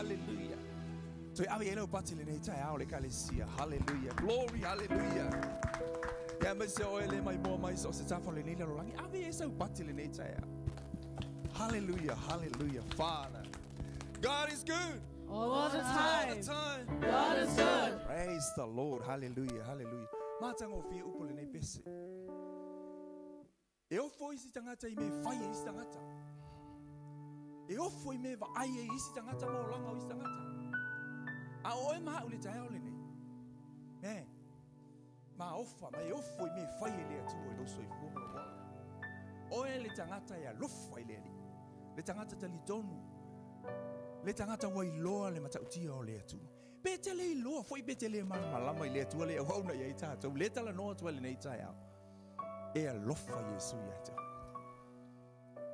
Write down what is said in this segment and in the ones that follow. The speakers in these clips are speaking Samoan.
Hallelujah. Toe ave i ai lau pati lenei taeao le Ekalesia. Hallelujah. Glory, hallelujah. Ia aemaise o oe le maimoa mai so o se tafa o lenei lalolagi. Ave i ai sau pati lenei taeao. Hallelujah, hallelujah. Father. God is good. All the All the time. time. God is good. Praise the Lord. Hallelujah. Hallelujah. Matagofie upu o lenei pese. E ofo isi tagata i mea e fai e isi tagata. E ofo i mea e vaai ai isi tagata ma olaga o isi tagata. A o oe ma au i le taeao lenei, me, ma ofa, ma e ofo i mea e fai e le Atua i lou soifua ma lou ola. Oe le tagata e alofa i le Alii, le tagata talitonu, le tagata ua iloa le matautia o le Atua. Pe te le iloa foi pe te le malamalama i le Atua le auauna i ai tatou, le talanoa atu ai lenei taeao. E alofa Iesu ia te oe.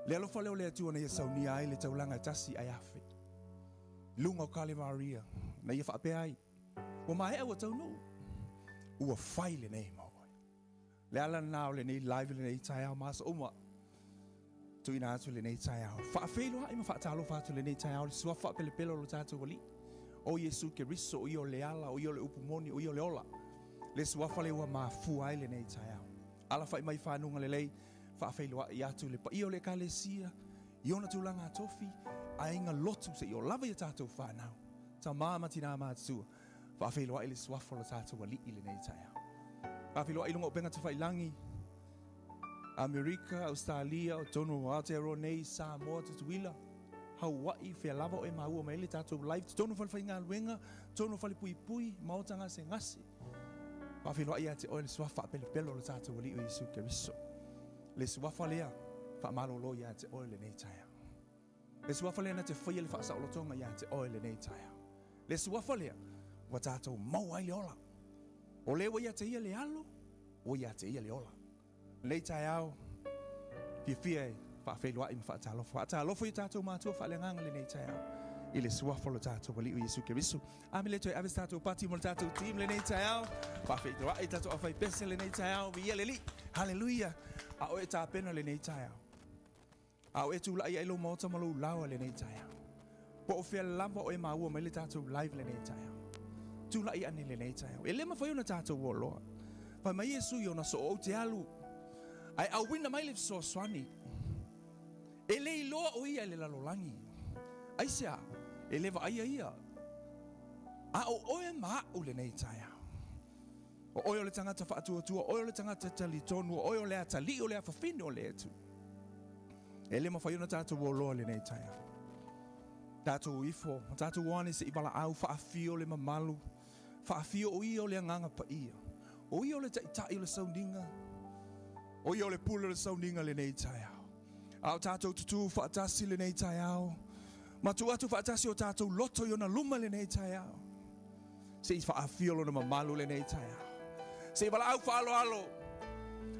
Le alofa lea o le Atua na ia saunia ai le taulaga e tasi ae afe. I luga o Kalevaria, na ia faapea ai, Ua maea ua taunuu. Ua fai lenei mo oe. Le ala lena o lenei live lenei taeao ma aso uma. Tuuina atu lenei taeao. Faafeiloai ma faatalofa atu lenei taeao le suafa faapelepele o lo tatou Alii, o Iesu Keriso, o ia o le ala, o ia o le upu moni, o ia o le ola. Le suafa lea ua mafua ai lenei taeao. Alafai mai fanuga lelei, faafeiloai atu le paia o le Ekalesia i ona tulaga tofi, aiga lotu seia oo lava i a tatou fanau, tama ma tina matutua. Faafeiloai le suafa o lo tatou Alii i lenei taeao. Faafeiloai i luga o upega tafailangi, Amerika, Ausetalia, o totonu o Aotearoa nei, Samoa, Tutuila, Hawaii, fea lava o e maua mai ai le tatou live, totonu o falefaigaluega, totonu o falepuipui, maota gasegase. Faafeiloai ia te oe le suafa faapelepele o lo tatou Alii o Iesu Keriso. Le suafa lea faamalolo ia te oe lenei taeao. Le suafa lea na te faia le faasaolotoga ia te oe lenei taeao. Le suafa lea ua tatou maua ai le ola. O le ua ia te ia le alo, ua ia te ia le ola. Lenei taeao, fiafia e faafeiloai ma faatalofa. Faatalofa i o tatou matua faaleagaga lenei taeao i le suafa o lo tatou Alii o Iesu Keriso. Amene le toe ave se tatou pati mo le tatou team lenei taeao. Faafeiloai i tatou aufaipese lenei taeao. Viia le Alii. Haleluia. A o e tapena lenei taeao. A o e tulai ai lou maota ma lou laoa lenei taeao. Po o fea lava o e maua mai le tatou live lenei taeao. Tulai ane lenei taeao. E le mafai ona tatou oloa. Fai mai Iesu i ona soo ou te alu. Ae auina mai le fesoasoani. E le iloa o ia i le lalolagi. Aisea? E le vaaia ia. A o oe ma aʻu lenei taeao. O oe o le tagata faatuatua, o oe o le tagata talitonu, o oe o le atalii, o le afafine o le Atua. E le mafai ona tatou oloa lenei taeao. Tatou ifo, ma tatou o ane se i valaau, faafio le mamalu, faafio o ia o le Agaga Paia. O ia o le Taitai o le sauniga, o ia o le pule o le sauniga lenei taeao. A o tatou tutū faatasi lenei taeao, ma tuu atu faatasi o tatou loto i ona luma lenei taeao. Se i faafio lona mamalu lenei taeao. Se i valaau faaaloalo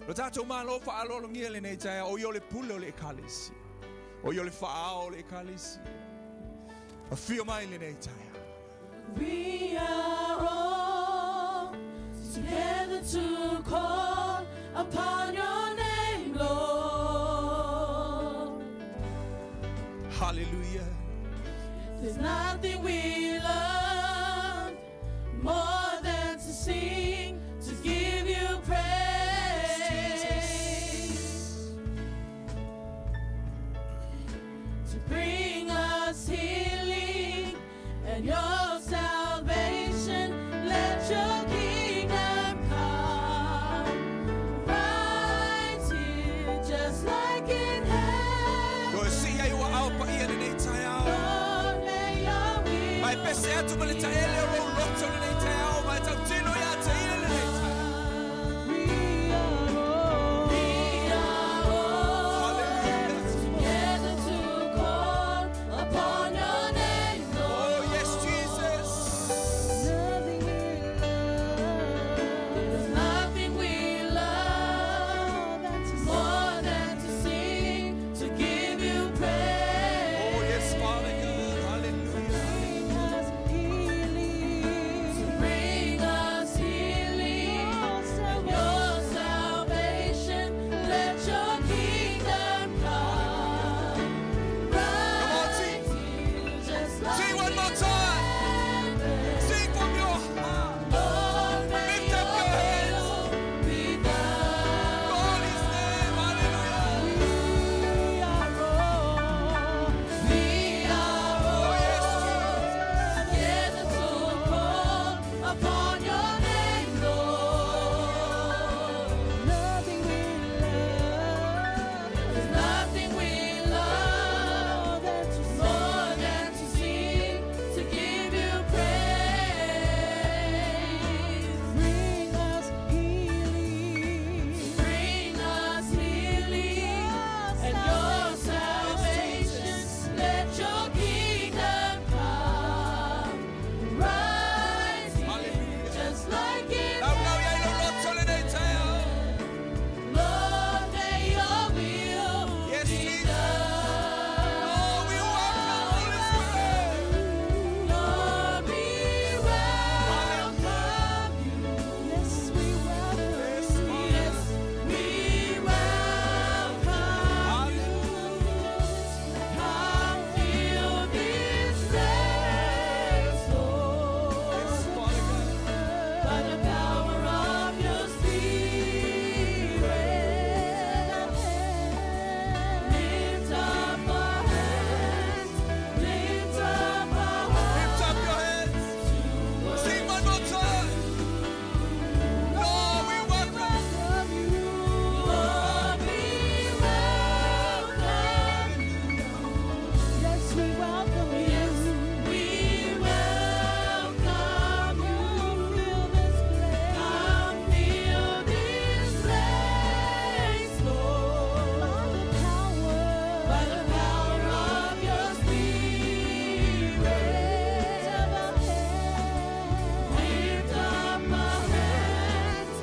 lo tatou Malo faaaloalogia lenei taeao. O ia o le pule o le Ekalesia. O ia o le faaao o le Ekalesia. Afio mai lenei taeao. We are all together to call upon your name, Lord. Hallelujah. There's nothing we love more than to sing, to give you praise. To bring us healing and your salvation. Let your kingdom come right here, just like in heaven. Toe sii ai ua ao paia lenei taeao. Lord, may your will Mai pese atu ma le taele o lou loto lenei taeao, ma e tautino ia te ia lenei taeao. We are all, we are all Hallelujah. together to call upon your name, Lord. Oh, yes, Jesus. Nothing we love. There's nothing we love more than to sing, to give you praise. Oh, yes, Father God. Hallelujah. Bring us healing By the power of your Spirit, lift up our hands, lift up our Lift hearts up your hands. to Sing one more time. Lord, we welcome you. Lord, we welcome you. Yes, we welcome you. Yes, we welcome you. Fill this place. Come fill this place, Lord. By the power. By the power of your Spirit. Lift up our hands. Lift up our hands,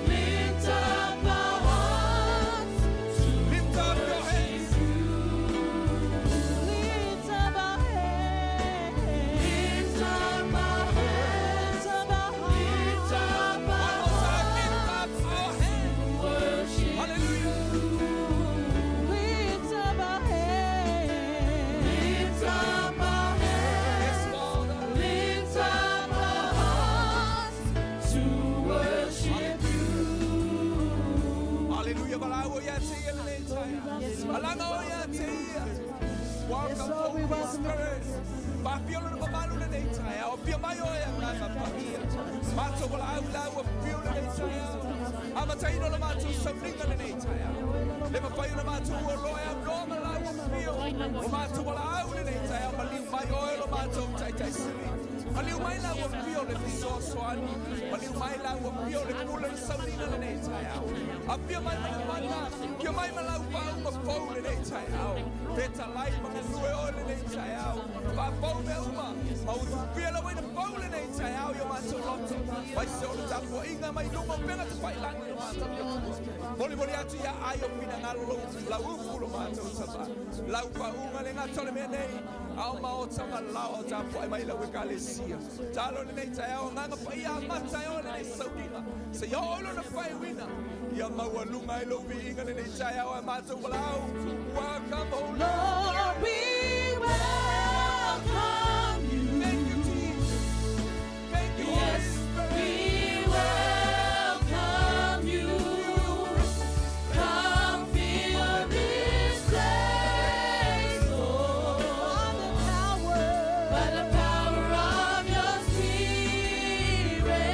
lift up our hearts to Lift up your hands. worship you. Lift up our hands. Lift up our hands, Lift up our lift hearts. up One our more time. Lift hearts up our hands. to worship Hallelujah. Lift up our hands. Lift up our hands, Yes, Father. lift up our hearts to worship you. Hallelujah. Valaau ia te ia lenei taeao. Yes, Alaga o ia te ia. Welcome, Yes, Lord, we Holy welcome you. Spirit. Faafio lona mamalu lenei taeao. Afio mai oe agaga paia. Matou valaau i lau afio lenei taeao. Amataina o matou sauniga lenei taeao. Le mafai ona matou oloa e aunoa ma lau afio. O matou valaau lenei taeao. Maliu mai oe lo matou taitaisili. Maliu mai lau afio le fesoasoani. Maliu mai lau afio le pule le sauniga lenei taeao. Afio mai ma le mana. Afio mai ma lau faauma fou lenei taeao. Fetalai ma galue oe lenei taeao. Faafou mea uma. Ma utufia lau aina fou lenei taeao i o matou loto. Mai se o le tapuaiga mai luma o pega tafailagi lo matou Atua. Molimoli atu ia ai o finagalo lau, lau upu lo matou tama. Lau faauga le gata o le mea nei. Ao maota ma lao o tapuai mai lau ekalesia. Talo lenei taeao agaga paia amata e o lenei sauniga. Seia oo i lona faaiuina. Ia maualuga ai lou viiga lenei taeao e matou valaau. Welcome, O Lord. Lord, we welcome you. Thank you, Jesus. Thank you, Holy Yes, Spirit. we welcome you. Come fill this place, Lord. By the power. By the power of your Spirit.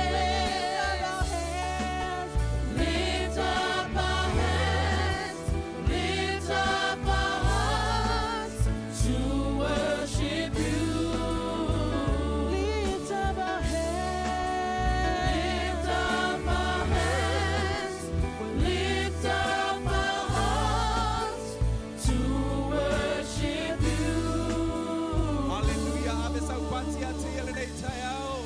Lift up our hands. Lift up our hands, lift up our hearts to worship you. Lift up our hands. Lift up our hands, lift up our hearts to worship you. Hallelujah. Ave saupati ia te ia lenei taeao.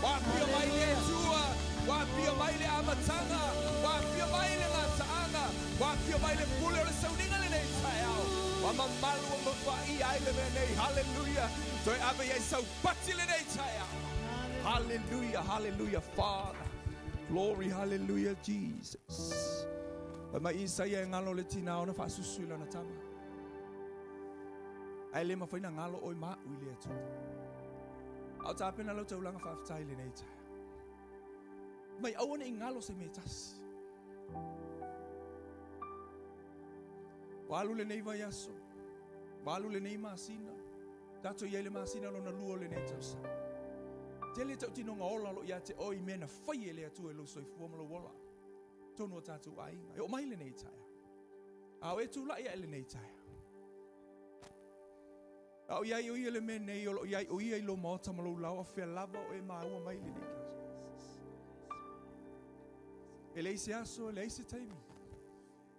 Wāpia mai le Atua. Wāpia mai le amataga. Wāpia mai le gataaga. Wāpia mai le pule o le sauniga lenei taeao. Wa mamalu o mawhai ai le mea nei. Hallelujah. Toe ave iai saupati lenei taeao. Hallelujah, hallelujah, Father. Glory, hallelujah, Jesus. Fai mai Isaia e galo le tina ona faasusu i lana tama. Ae le mafai na galo oe ma a'u i le Atua. A o tapena lau taulaga faafetai lenei taeao. Mai aua ne'i galo se mea e tasi. Ua alu lenei vaiaso. Ua alu lenei masina. Tatou i ai le masina lona lua o lenei tausaga. Tele tautinoga ola o loo ia te oe i mea na fai e le Atua i lou soifua ma lou ola. Tonu o tatou aiga. E oo mai lenei taeao. A o e tula'i ae lenei taeao. A o iai o ia le mea nei o loo iai o ia i lou maota ma lou laoa fea lava o e maua mai lenei tausaga. E leai se aso, e leai se taimi.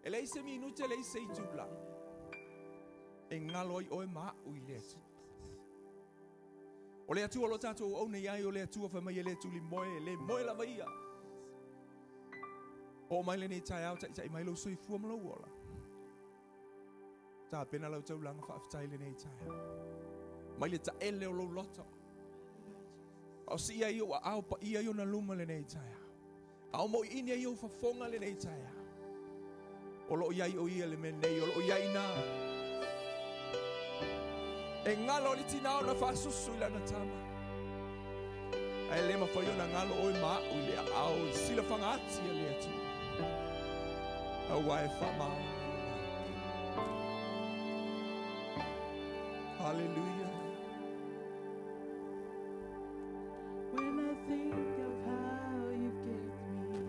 E leai se minute, e leai se itulā. E galo ai oe ma a'u i le Atua. O le Atua o lo tatou auauna i ai o le Atua fai mai e le tulimoe, e le moe lava ia. Oo mai lenei taeao taʻitaʻi mai lou soifua ma lou ola. Tapena lau taulaga faafetai lenei taeao. Mai le taele o lou loto. A o siia ai ou aao paia i ona luma lenei taeao. A o moʻiʻini ai ou fofoga lenei taeao. O loo iai o ia le mea nei, o loo iai ina. E galo le tina ona faasusu i lana tama. Ae le mafai ona galo oe ma a'u i le aao i silafaga ati a le Atua, auā e faamaoni. Hallelujah. When I think of how you've kept me,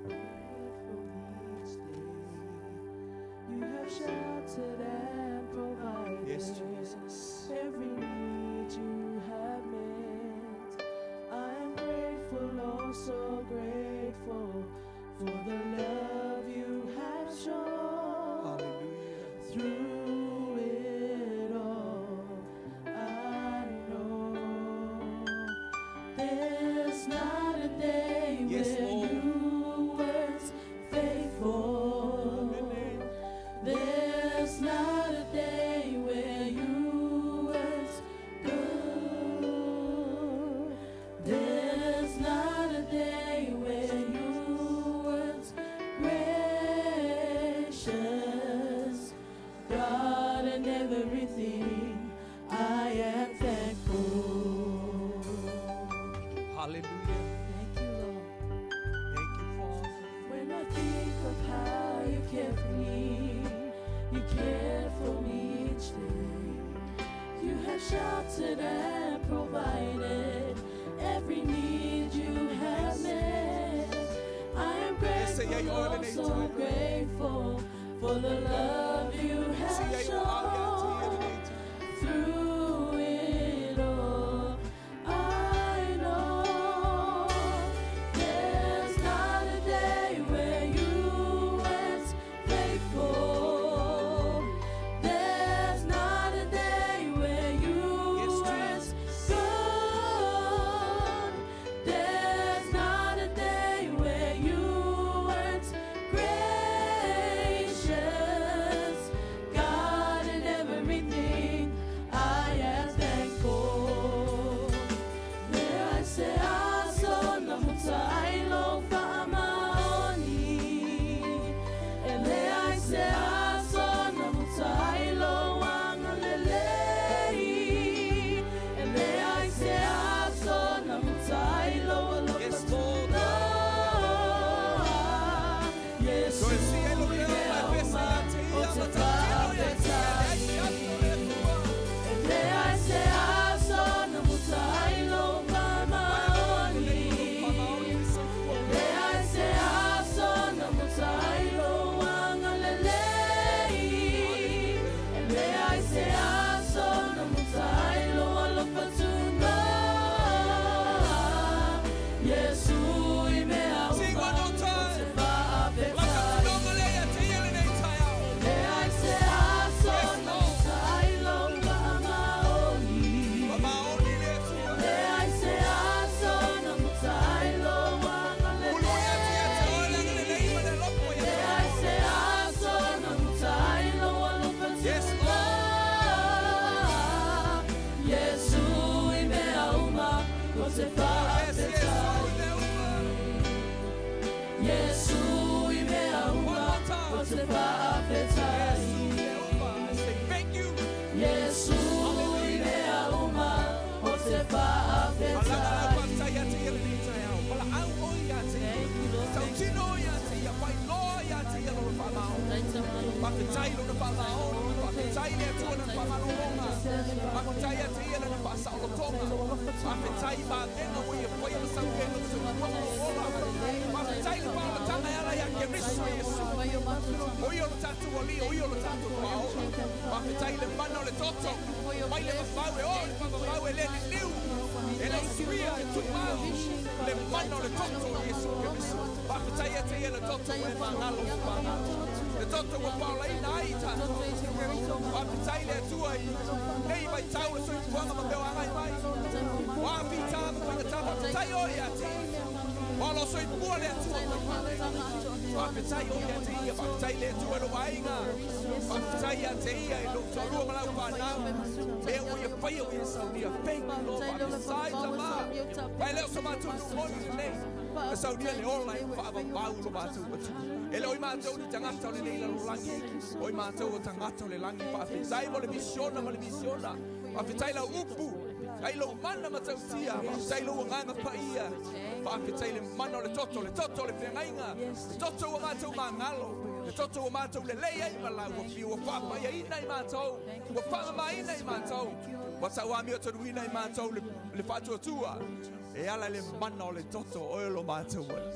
cared for me each day, you have sheltered and provided. Yes, Jesus. Every need you have met. I am grateful, oh so grateful, for the love you have shown. Hallelujah. Through it all, I know there's not a day Yes, where Lord. you weren't faithful. There's not a day where you weren't good. There's not a day where you weren't gracious. God in everything, I am thankful. Hallelujah. Thank you, Lord. Thank you, Father. When I think of how you kept me, you cared for me each day. You have sheltered and provided every need you have met. I am Yes, grateful, yeah, you are oh, the so nature. grateful for the love you have Se ai o au ia te ia shown. lenei taeao. Through it all, I know there's not a day where you weren't faithful. There's not a day where you Yes, weren't Jesus. good. There's not a day where you weren't gracious. God in everything, I am thankful. There I say, aso na mutai lo faamaoni. E leai se aso na mutai lo agalelei. E leai se aso na mutai lo alofa Yes, Lord. tunoa. Yesu So e si e lo i leo mea mai pese uma ia te o ia te matatino ia te ia faafetai. leai se aso le Atua. E leai se aso na mutai lo faamaoni. E leai se aso na mutai lo agalelei. E leai se aso na mutai lo alofa tunoa. Yesu i mea Sing uma one more o te time. faafetai. Lakatinonga le ia te ia lenei taeao. Leai se aso Yes, na Lord. mutai lo faamaoni. Faamaoni le Atua. Leai se aso na mutai lo Ulu ia te ia te oe le agalelei ma le alofa ia te Leai oe. se aso na mutai lo alofa Yes, tunoa. Yesu i mea uma o te Yes, yes, faafetai. i mea uma. Yesu i mea One uma more time. o te faafetai. Yesu i mea uma. I say thank you. Yesu i mea uma o te Alaga lau faafetai. faafetai ia te ia lenei taeao. Valaau oe ia te ia. Thank you, Lord. Tautino ia te ia. Failoa ia te ia lona faamaoni. Faafetai lona faamaoni. Faafetai le Atua lana faamalologa. Faafetai ia te ia lana faasaolotoga. Faafetai mavega ua ia faia ma sauega o soifua ma ola. Faafetai le faaolataga e ala ia Keriso Iesu. O ia o le tatou alii, o ia o le tatou paola. Faafetai le mana o le toto. Mai le mafau e o le faavavau e le liliu. E le usuia e tumau. Le mana o le toto o Iesu Keriso. Faafetai ia te ia le toto e magalo ma magalo. Le toto ua paolaina ai tatou. Faafetai le Atua i nei vaitau le soifuaga ma mea o agai mai. Ua fita ma faigata, faafetai oe ia te ia. Ua lo soifua le Atua mai Faafetai oe ia te ia, faafetai le Atua i lou aiga. Faafetai ia te ia i lou toalua ma lau fanau. Mea ua ia faia ua ia saunia. Thank you, Lord. Faafetai tamā. Vai le o so matou numoni lenei. E saunia le ola e faavavau lo matou atu. E le o i matou ni tagata o lenei lalolagi. O i matou o tagata o le lagi. Faafetai mo le misiona ma le misiona. Faafetai lau upu. Faafetai lou mana matautia, faafetai lou agaga paia, faafetai le mana o le toto, le toto o le feagaiga, le toto ua matou magalo, le toto ua matou lelei ai ma lau ua fiu, ua faapaiaina i matou, ua faamamaina i matou, ua tauamiotonuina i matou le, le faatuatua, e ala i le mana o le toto oe o lo matou Alii.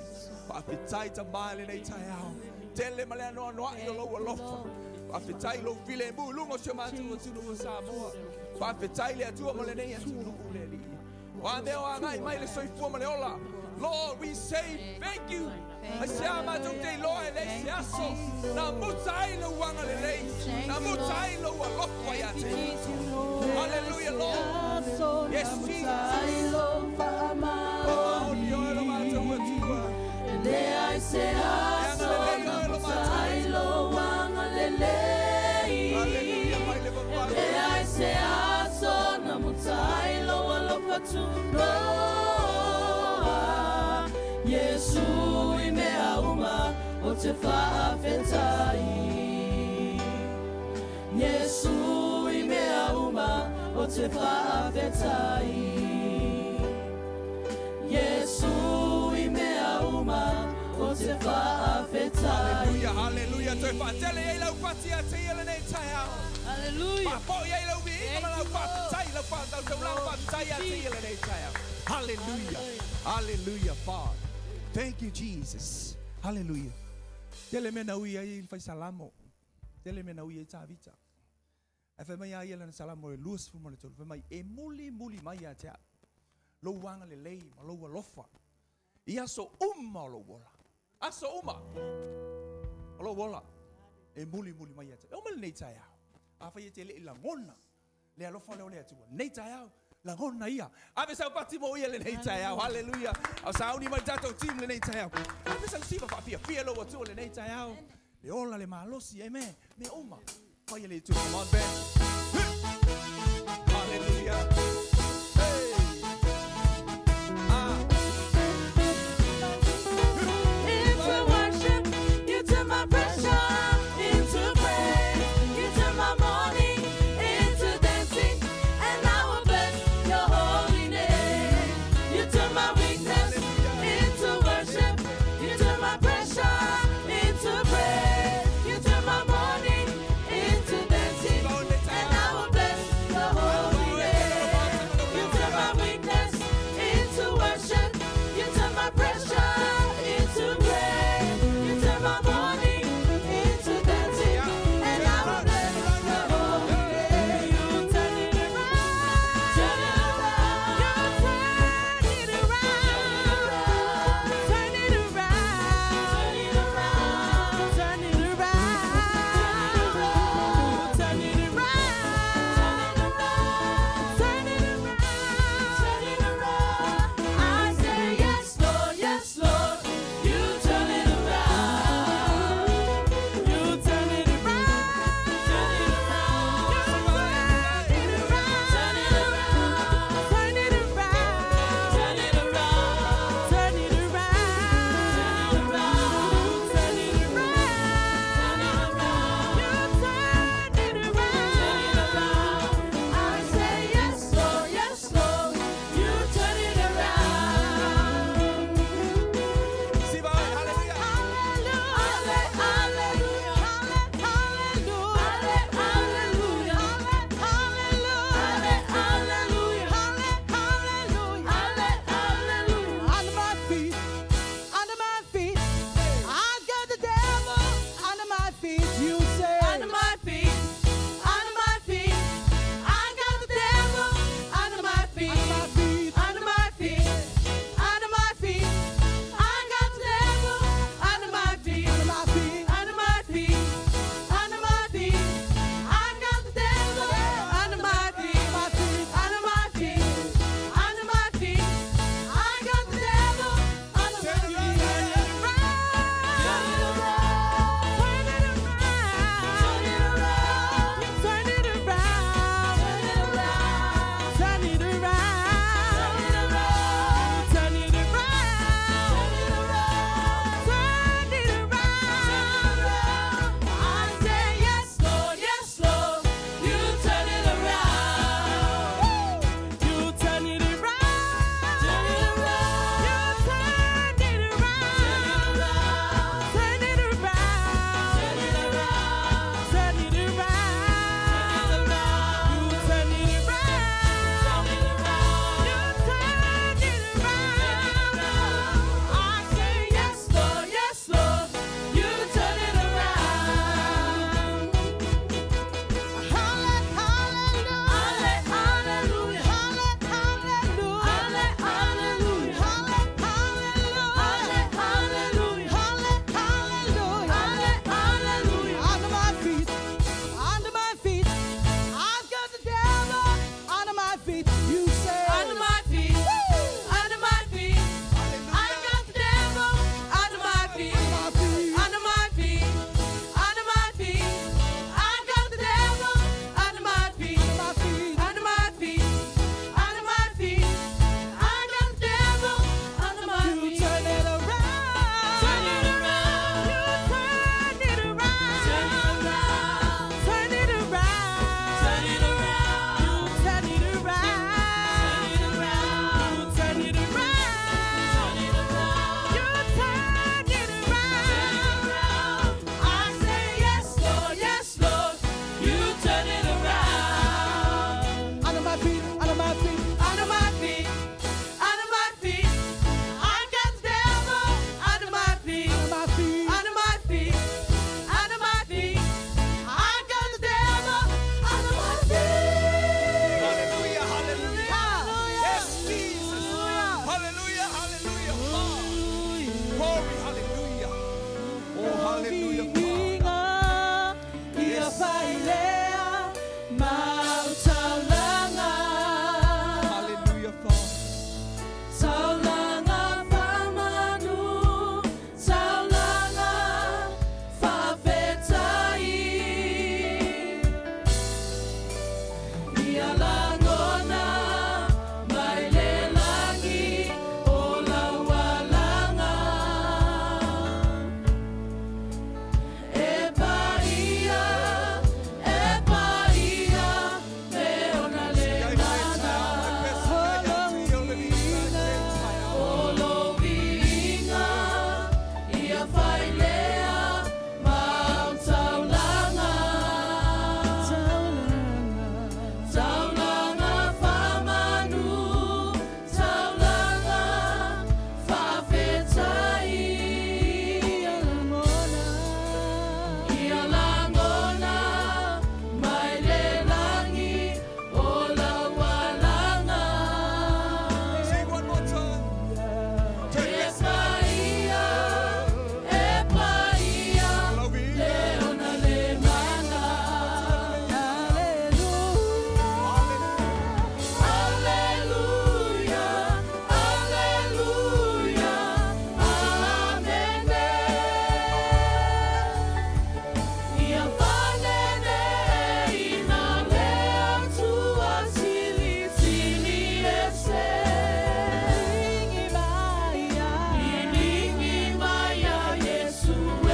Faafetai Tama i lenei taeao, tele ma le anoanoai o lou alofa. Faafetai lou filemu i luga o si o matou atunuu o Samoa. Faafetai le Atua mo lenei atunuu le Alii. O a mea o agai mai le soifua ma le ola. Lord, we say thank you. Aisea matou te iloa e leai se aso na muta ai lou agalelei, na muta ai lou alofa ia te matou. Hallelujah, Lord. Yes, Jesus. Oh, ni oe lo matou Atua. Leai se aso E agalelei na oe lo muta matou ai lou agalelei. Hallelujah, mai le vavau. Leai se aso na muta ai lou alofa tunoa. Iesu i mea uma ou te faafetai. Iesu i mea uma ou te faafetai. Iesu i mea uma ou te faafetai. Hallelujah, hallelujah. Toe faatele ai lau fati ia te ia lenei taeao. Hallelujah. Faafoi ai lau viiga ma lau Thank you, faafetai, lau faatautaulaga faafetai ia te ia lenei taeao. Hallelujah. Hallelujah, Father. Thank you, Jesus. Hallelujah. Tele mea na ui ai i le fai salamo. Tele mea na ui ai Tavita. Ae fai mai a ia lana salamo e 23. Fai mai, e mulimuli mai ia te au. Lou agalelei ma lou alofa. I aso uma o lou ola. Aso uma o lou ola. E mulimuli mai ia te au. E oo mai lenei taeao. Afai e te le i lagona le alofa lea o le Atua. Nei taeao, lagona ia. Ave sau pati mo ia lenei taeao. Hallelujah. Ao sauni mai le tatou team lenei taeao. Ave sau siva faafiafia lou Atua lenei taeao. Le ola le malosi, amen. Mea uma. Fai e le Atua. Come on, band. Hallelujah. Hey. Ah. Into worship, you turn my pressure into praise. You turn my mourning into dancing, and I will bless your holy name. You turn my weakness into worship. You turn my pressure into praise. You turn my mourning into dancing, and Hallelujah, viiga ia Yes. failea mau taulaga. Hallelujah, Father. Taulaga faamanu, taulaga faafetai. Ia lagona mai le lagi o lau alaga. E paia, e paia, me ona le mana. O lou viiga, ia failea mau taulaga. Taulaga faamanu, taulaga faafetai. Ia lagona mai le lagi o lau alaga. Sing one more time. E paia, e paia, le ona le mana. Alleluia, alleluia, amene. Ia fanene ina le Atua silisili ese. Iligi mai ia Iesu e,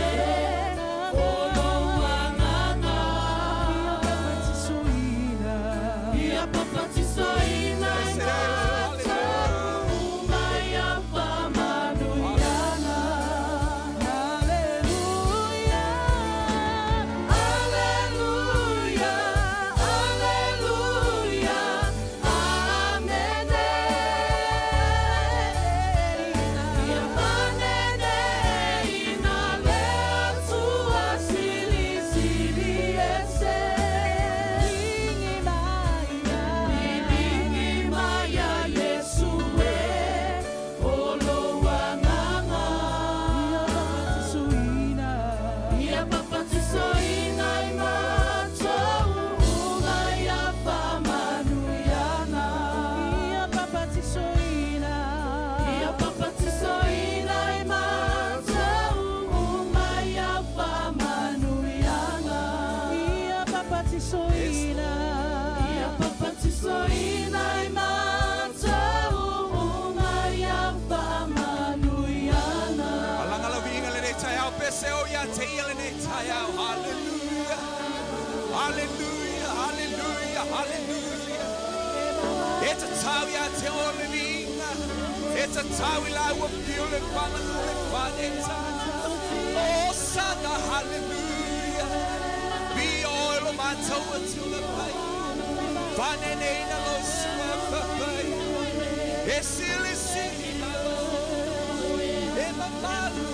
o lou agaga. Ia papatisoina i matou uma ia faamanuiaga. Alleluia, alleluia, alleluia, amene. Ia fanene ina le Atua silisili ese. Iligi mai ia Iesu e, o lou agaga. Ia papatisoina i matou uma ia faamanuiaga. Ia papatisoina i matou uma ia faamanuiaga. Ia papatisoina i matou uma ia faamanuiaga. Alaga lau viiga lenei taeao pese o ia te ia lenei taeao. Hallelujah. Hallelujah. Hallelujah. Hallelujah. E tatau ia te o le viiga. E tatau i lau afio le faamanu le faneta. Hosana, hallelujah. Be oil o matou atu le pai. Faneneina lou suafa paia. E silisili malo. E mamalu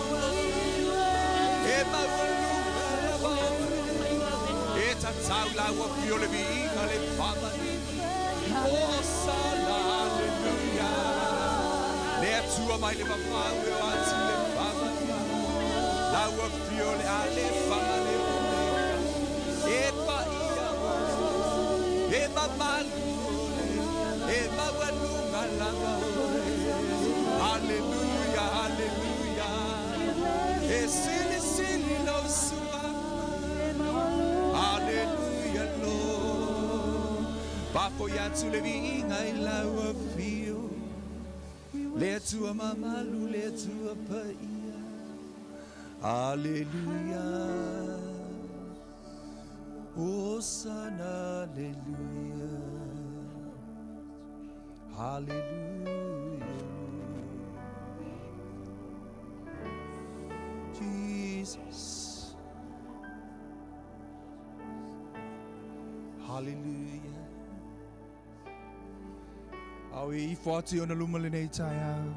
e maualuga lava oe. E tatau lau afio le viiga le faamanu. Hosana, hallelujah. Le Atua mai le vavau e o atu le faamanu. Lau afio le Alefa ma le Omega. E paia oe. E mamalu oe. E maualuga lava oe. Hallelujah, hallelujah. E silisili lou suafa. Hallelujah, Lord. Faafoi atu le viiga i lau afio. Le Atua mamalu, le Atua paia. Hallelujah. Hosanna, hallelujah. Hallelujah. Jesus. Hallelujah. Au e ifo atu i ona luma lenei taeao.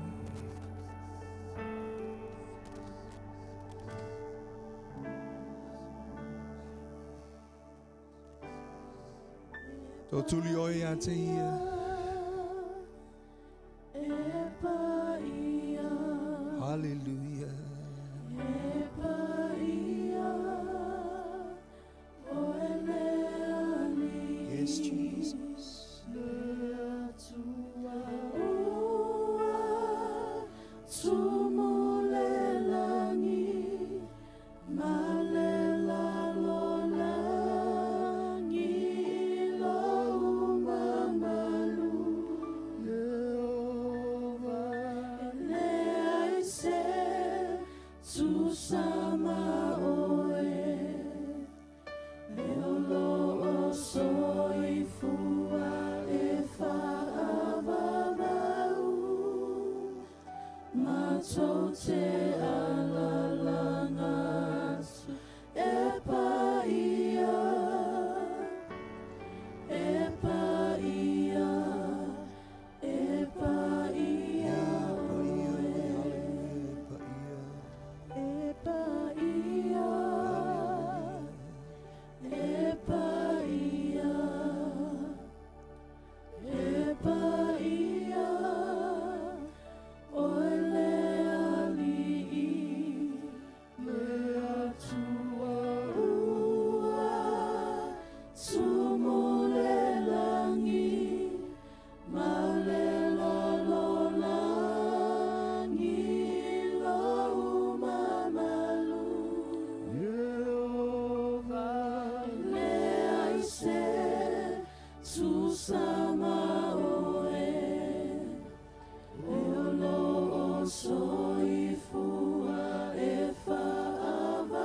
Tō tuli oe ia te ia. E paia, Hallelujah. e paia. te alalanga atu e paia, e paia, e paia oe. E paia, e paia, e paia, oe le ali'i, le Atua ua tumu le lagi, ma le lalolagi lou mamalu. Leai se tusa ma oe, o lo o soifua e fa'avavau,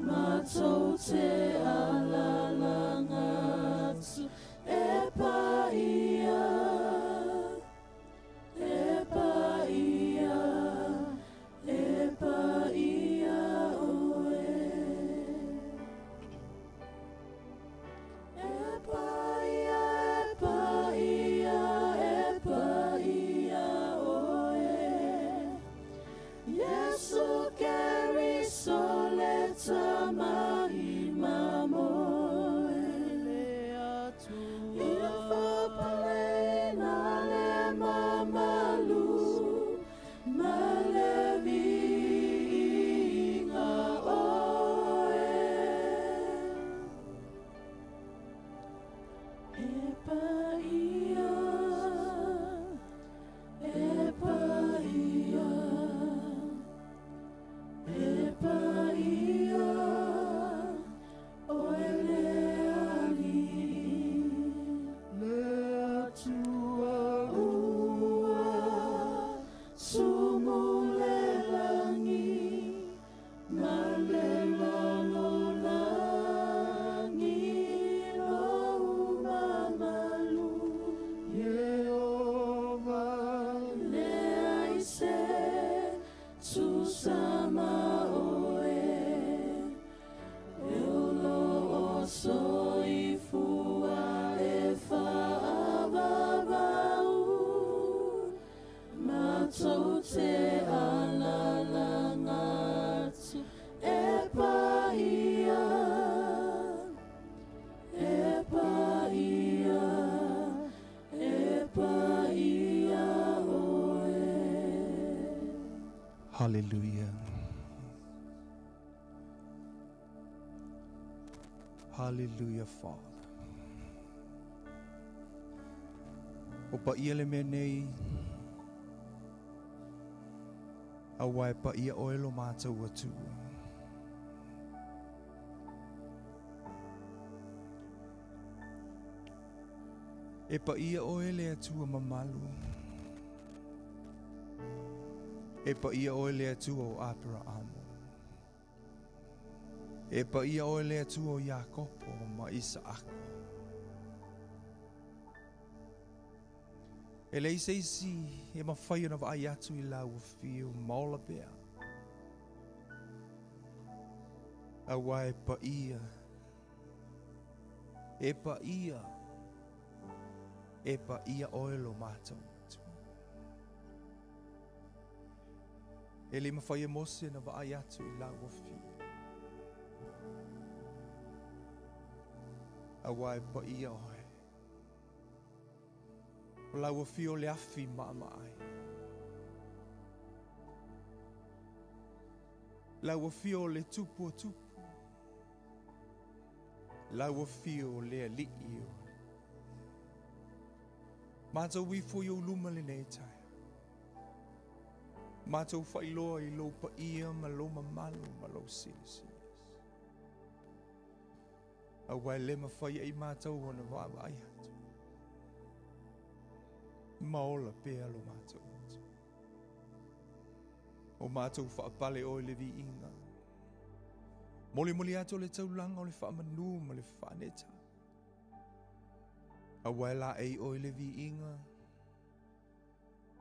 matou te alalanga atu e paia, e paia, e paia oe. E paia, e paia, e paia oe. Iesu Keriso le Tama i mamoe. Ia faapaleina le mamalu ma le viiga oe. E paia, e paia, e paia, oe le ali'i, le Atua ua tumu le lagi, ma le lalolagi lou mamalu. Leai se tusa ma oe, o lo o soifua e fa'avavau, matou te alalanga atu e paia, e paia, e paia oe. Hallelujah. Hallelujah, Father. O paia le mea nei, aua e paia oe lo mātou Atua. E paia oe le Atua mamalu. E paia oe le Atua o Aperahamo. E paia oe le Atua o Iakopo ma Isaako. E leai se isi e mafai ona vaai atu i lau afio maola pea. Aua e paia, e paia, e paia oe lo mātou Atua. E le mafai e Mose na vaai atu i lau afio. Aua e paia oe. O lau afio le afi maamaai. Lau afio le tupu o tupu. Lau afio le ali'i oe. Mātou ifo i ou luma lenei taeao. Mātou faailoa i lou paia ma lou mamalu ma lou silisili. Aua e le mafai ai mātou ona vaavaai atu. Maola pea lo mātou atu. O mātou faapale oe le viiga. Molimoli atu o le taulaga o le faamanu ma le faaneta. Aua e laei oe le viiga.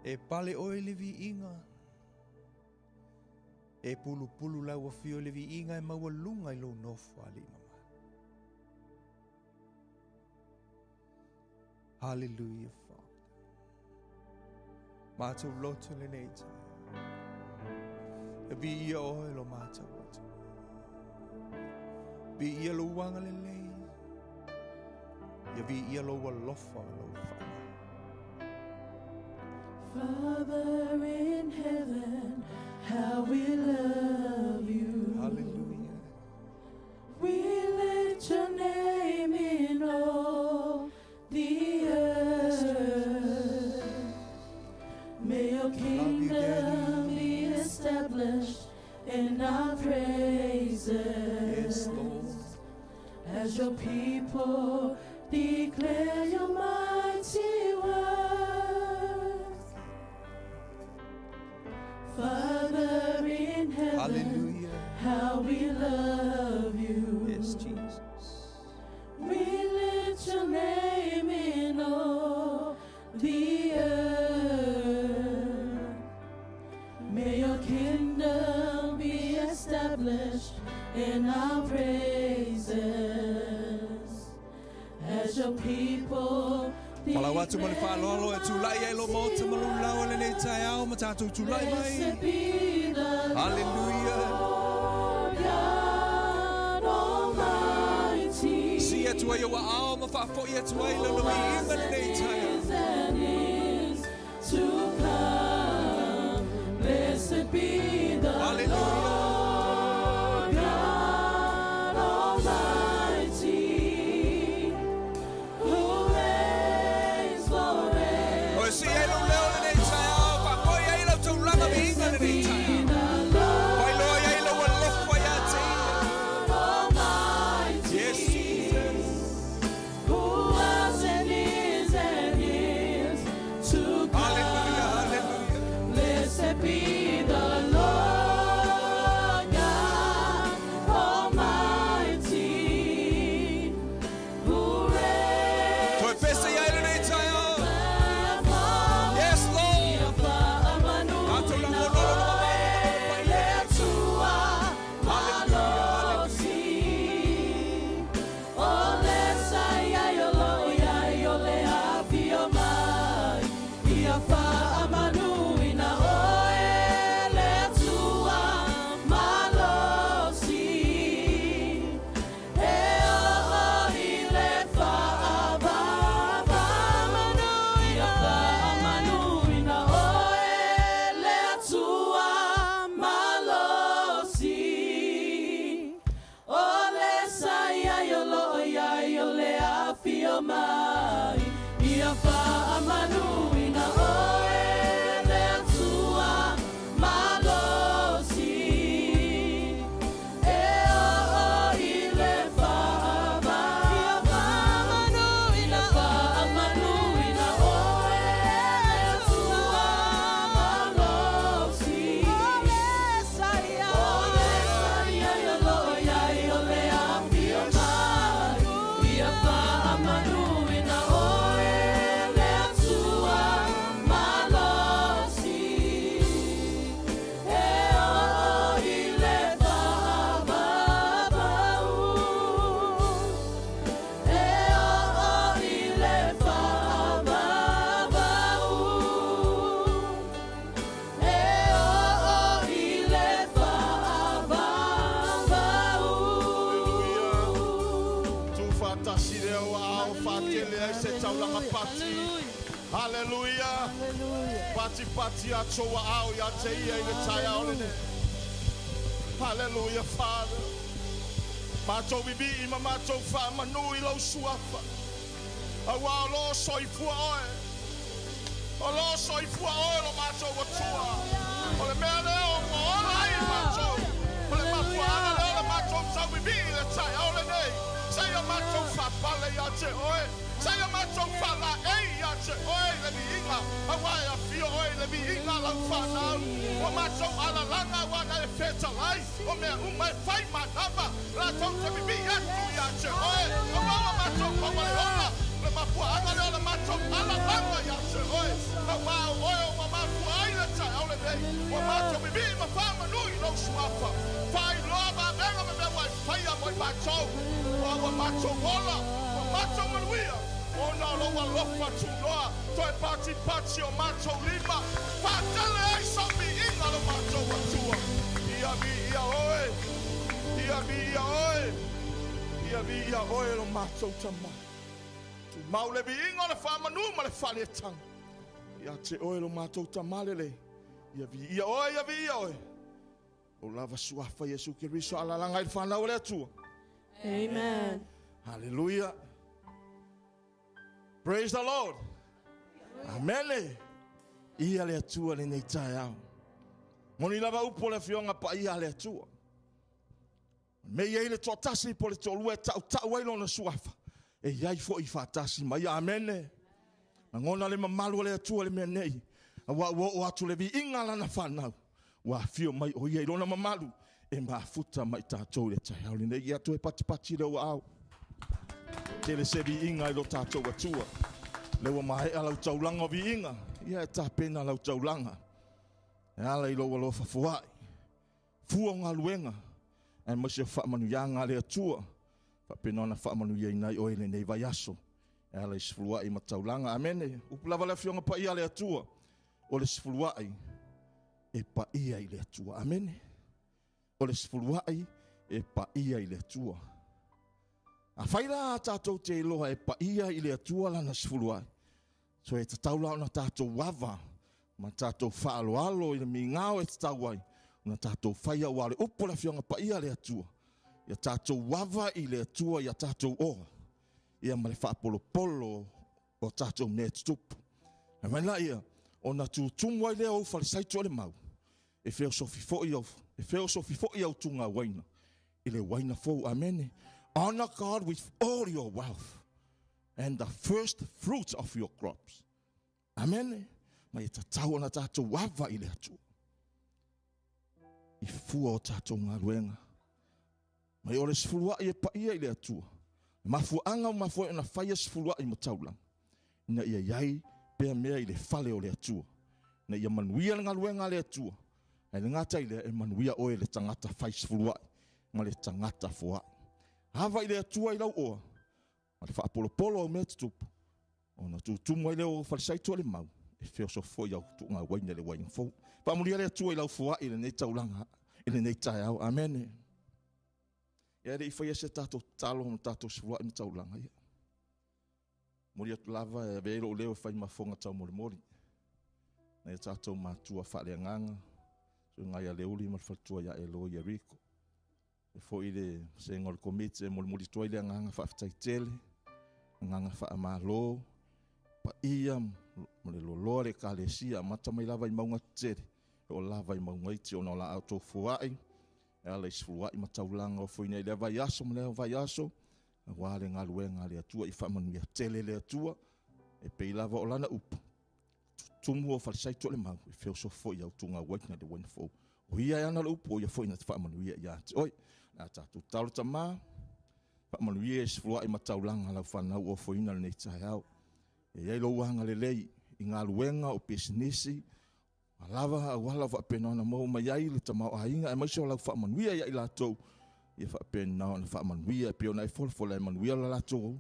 E pale oe i le viiga. E pulupulu lau afio i le viiga e maualuga i lou nofo alii mamalu. Hallelujah, Father. Matou loto lenei taeao. E viia oe lo matou Atua. Viia lou agalelei. Ia viia lou alofa ma lou faamalo. Father in heaven, how we love you. Hallelujah. We lift your name in all the earth. May your Love you, kingdom Daddy. be established in our praises. Yes, Lord. As your people declare your mighty works. Father in heaven, Hallelujah. how we love you. Yes, Jesus. We lift your name in all the earth. May your kingdom be established in our praises. As your people Palau atu ma le faaaloalo e tulai ai lo maota ma lou lao lenei taeao ma tatou tulai mai. Blessed be the Hallelujah. Lord God Almighty. Si atu ai o ao ma faafoi atu ai lana viiga lenei taeao. Is and is to come. Blessed be the Hallelujah. Lord God Almighty, who reigns forever. O si ai lou leo lenei taeao, faafoi ai lau taulaga viiga lenei taeao. The Lord Faailoa ai lou alofa ia te ia. Almighty, Yes, Jesus. who was and is and is to come. Hallelujah, hallelujah. Blessed be the Lord God Almighty, who reigns Toe pese ia i lenei taeao. forever. Yes, Lord. Tatou lagono lo Hallelujah, Tuufaatasi lea ua ao faatele ai se taulaga pati. Haleluia. Patipati ato ua ao ia te ia i le taeao lenei. Haleluia, Father. Matou vivi'i ma matou faamanu i lou suafa. Auā o loo soifua oe. O loo soifua oe lo matou Atua. O le mea lea ua ola ai matou. O le mafuaaga lea o le matou tauvivi'i i le taeao lenei. Seia matou faapale ia te oe. Seia matou faalaei ia te oe i le viiga. Auā e afio oe i le viiga lau fanau. Ua matou alalaga ua na e fetalai. O mea uma e fai manava. Latou te vivi'i atu ia te oe. Auā ua matou maua le ola. Le mafuaaga lea o le matou alalaga ia te oe. Auā o oe o ua Vivii ma faamanu i lou suafa. Faailoa vavega ma mea ua e faia mo i matou, aua ua matou ola, ua matou manuia, ona o lou alofa tunoa, toe patipati o matou lima, faatele ai sau viiga lo matou Atua. Ia viia oe, ia viia oe, ia viia oe lo matou Tama. Tumau le viiga o le faamanu ma le faaletaga ia te oe lo matou Tama lelei. Ia viia oe, ia viia oe. O lava suafa Iesu Keriso alalaga i le fanau o le Atua. Amen. Hallelujah. Praise the Lord. Amene. Ia le Atua lenei taeao. Moni lava upu o le afioga paia a le Atua. Me i ai le toatasi po le toalua e tautau ai lona suafa, e i ai foi faatasi ma ia. Amene. Lagona le mamalu o le Atua le mea nei, aua ua oo atu le viiga a lana fanau, ua afio mai o ia i lona mamalu, e mafuta ma i tatou i le taeao lenei. Ia toe patipati le ua ao. Tele se viiga i lo tatou Atua. Le ua maea lau taulaga o viiga, ia e tapena lau taulaga. E ala i lou alofa foai, fua o galuega, aemaise o faamanuiaga a le Atua, faapena ona faamanuiaina ai oe i lenei vaiaso, e ala i sefuluai ma taulaga. Amene. Upu lava le Afioga Paia a le Atua, o le sefuluai e paia i le Atua. Amene. O le sefuluai e paia i le Atua. Afai la tatou te iloa e paia i le Atua lana sefuluai, so e tatau la ona tatou ava ma tatou faaaloalo i le migao e tatau ai ona tatou faia, aua o le upu o le Afioga Paia a le Atua, ia tatou ava i le Atua ia tatou oa, ia ma le faapolopolo o tatou mea e tutupu. Ae mai la ia, ona tutumu ai lea o ou falesaito o le mau, e feosofi foi au, e feosofi foi au tuga uaina i le uaina fou. Amene. Honor God with all your wealth and the first fruits of your crops. Amene. Ma ia tatau ona tatou ava i le Atua i fua o tatou galuega. Mai o le sefuluai e paia i le Atua. Le mafuaaga o mafua ai ona faia sefuluai ma taulaga, ina ia i ai pea mea i le fale o le Atua, ina ia manuia le galuega a le Atua, ae le gata i lea, e manuia oe le tagata fai sefuluai ma le tagata foai. Ava i le Atua i lau oa, ma le faapolopolo au mea tutupu, ona tutumu ai lea o falesaito o le mau, e feosofi foi au tuuga uaina i le uaina fou. Faamanuia le Atua i lau foai i lenei taulaga, i lenei taeao. Amene. Ia e le i faia se tatou tatalo ma tatou sefuluai ma taulaga, ia. Momoli atu lava e avea ai lou leo e fai ma fofoga taumolimoli. Nai a tatou matua faaleagaga, susuga ia Leuli ma le faletua ia Elo Ieriko. E foi le vasega o le Komiti e molimoli atu ai le agaga faafetai tele, agaga faamalo, paia ma le loaloa le Ekalesia, amata mai lava i mauga tetele, e oo lava i mauga iti ona o la outou foai, e ala i sefuluai ma taulaga o foina i lea vaiaso ma lea vaiaso, aua le galuega a le Atua i faamanuia tele le Atua, e pei lava o lana upu, tumu o falesaito le mau, e feosofi foi au tuga uaina le uaina fou. O ia e ana le upu, o ia foi na te faamanuia ia te oe. Le a tatou tatalo Tama, faamanuia i sefuluai ma taulaga lau fanau o ofoina lenei taeao. E i ai lou agalelei i galuega o pisinisi, a lava auala o faapena ona maua mai ai le tamaoaiga, aemaise o lau faamanuia ia i latou, ia faapena ona faamanuia e pei ona e folafola e manuia lo latou,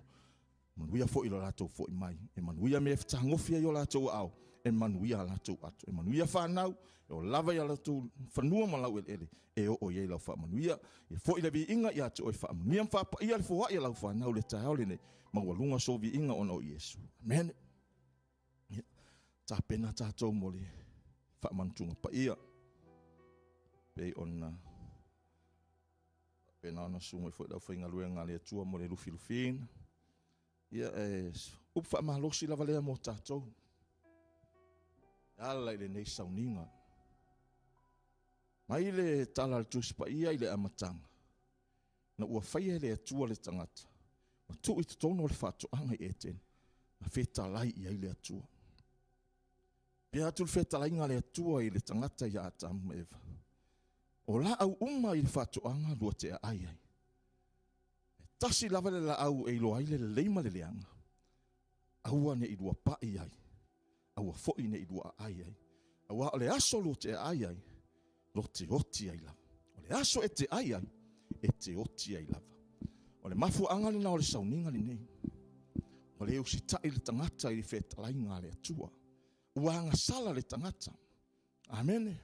manuia foi lo latou foi mai, e manuia mea e fetagofi ai o latou aao, e manuia a latou ato, e manuia fanau, e o lava ia latou fanua ma lau eleele, e oo i ai lau faamanuia. Ia foi le viiga ia te oe, faamanuia ma faapaia le foai a lau fanau le taeao lenei, maualuga sou viiga ona o Iesu. Amene. Ia, tapena tatou mo le faamanutuga paia, pei ona faapena ona susu mai foi le aufaigaluega a le Atua mo le lufilufiina. Ia, e upu faamalosi lava lea mo tatou, e ala i lenei sauniga. Mai le tala a le Tusi Paia i le amataga, na ua faia e le Atua le tagata, ma tuu i totonu o le faatoaga i Etene, na fetalai i ai le Atua. Pea atu le fetalaiga a le Atua i le tagata ia Atamu ma Eva, o laau uma i le faatoaga lua te aai ai. E tasi lava le laau e iloa ai le lelei ma le leaga, aua ne i lua pai ai, aua foi ne i lua aai ai. Aua o le aso lua te aai ai, Lo te oti ai lava. O le aso e te ai ai, e te oti ai lava. O le mafuaaga lena o le sauniga lenei. Ua le usitai le tagata i le fetalaiga a le Atua. Ua agasala le tagata. Amene.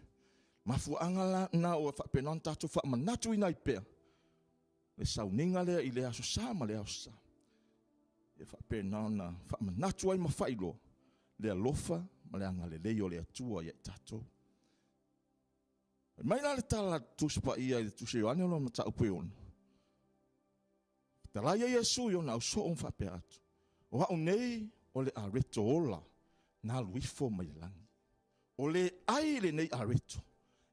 Mafuaaga lena ua faapena ona tatou faamanatuina ai pea le sauniga lea i le Aso Sa ma le Aso Sa. E faapena ona faamanatu ai ma faailoa le alofa ma le agalelei o le Atua ia i tatou. Fai mai la le tala a le Tusi Paia i le Tusi a Ioane o lona mataupu e 6. Fetalai ai Iesu i ona ausoo ma faapea atu, O au nei o le areto ola na alu ifo mai le lagi. O le ai lenei areto,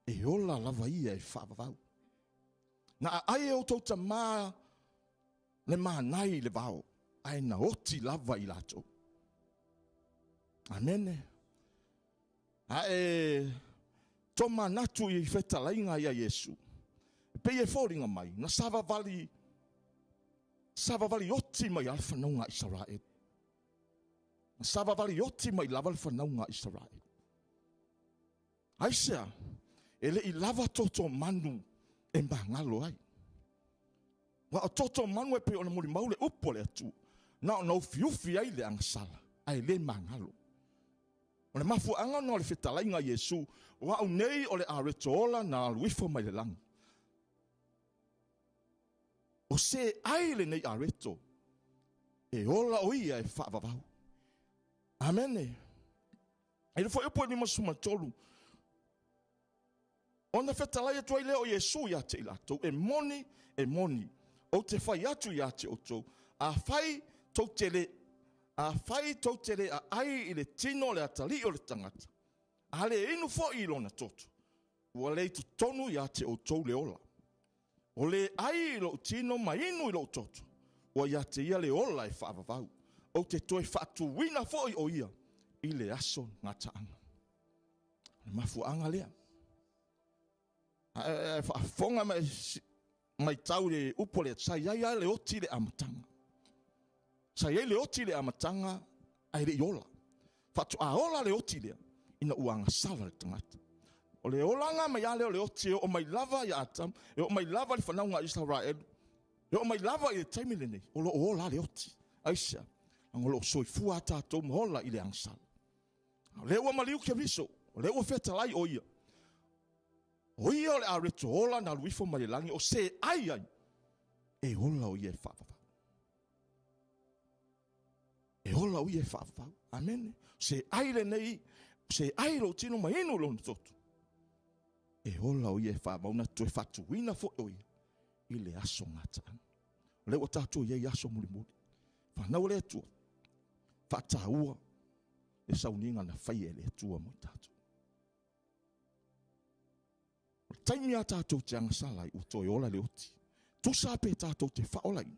e ola lava ia e faavavau. Na aai e outou tamā le manai i le vao, ae na oti lava i latou. Amene. Ae to manatu i fetalaiga ia Iesu, e pei e foliga mai, na savavali, savavali oti mai lava le fanauga a Isaraelu. Na savavali oti mai lava le fanauga a Isaraelu. Aisea, e le i lava toto manu e magalo ai. Ua o toto manu e pei ona molimau le upu a le Atua, na ona ufiufi ai le agasala, ae le magalo. O le mafuaaga ona o le fetalaiga a Iesu, o au nei o le areto ola na alu ifo mai le lagi. O se ai lenei areto, e ola o ia e faavavau. Amene. E le foi upu e 53, ona fetalai atu ai lea o Iesu ia te i latou, e moni, e moni, ou te fai atu ia te outou, afai tou te le, afai tou te le aai i le tino o le atalii o le tagata, a le inu foi i lona toto, ua le i totonu ia te outou le ola. O le ai i lou tino ma inu i lou toto, ua ia te ia le ola e faavavau. Ou te toe faatuina foi o ia i le aso gataaga. O le mafuaaga lea. Ae faafofoga ma matau i le upu a le Sa i ai lava le oti i le amataga. Sa i ai le oti i le amataga ae le i ola. Faatoa ola le oti lea ina ua agasala le tagata. O le olaga mai lava lea o le oti e oo mai lava ia Atamu, e oo mai lava i le fanauga a Isaraelu, e oo mai lava i le taimi lenei, o lo o ola le oti. Aisea? Leaga o lo o soifua a tatou ma ola i le agasala. O lea ua maliu Keriso, o lea ua fetalai o ia. O ia o le areto ola na alu ifo mai le lagi, o se ai ai, e ola o ia e faavavau. E ola o ia e faavavau. Amene. Se ai lenei, se ai lou tino ma inu lona toto. E ola o ia e faavavau na toe faatuina foi o ia i le aso gataaga. O lea ua tatou i ai aso mulimuli. Fanau a le Atua, faataua le sauniga na faia e le Atua mo i tatou. O le taimi a tatou te agasala ai, ua toe ola le oti. Tusa pe tatou te faaolaina.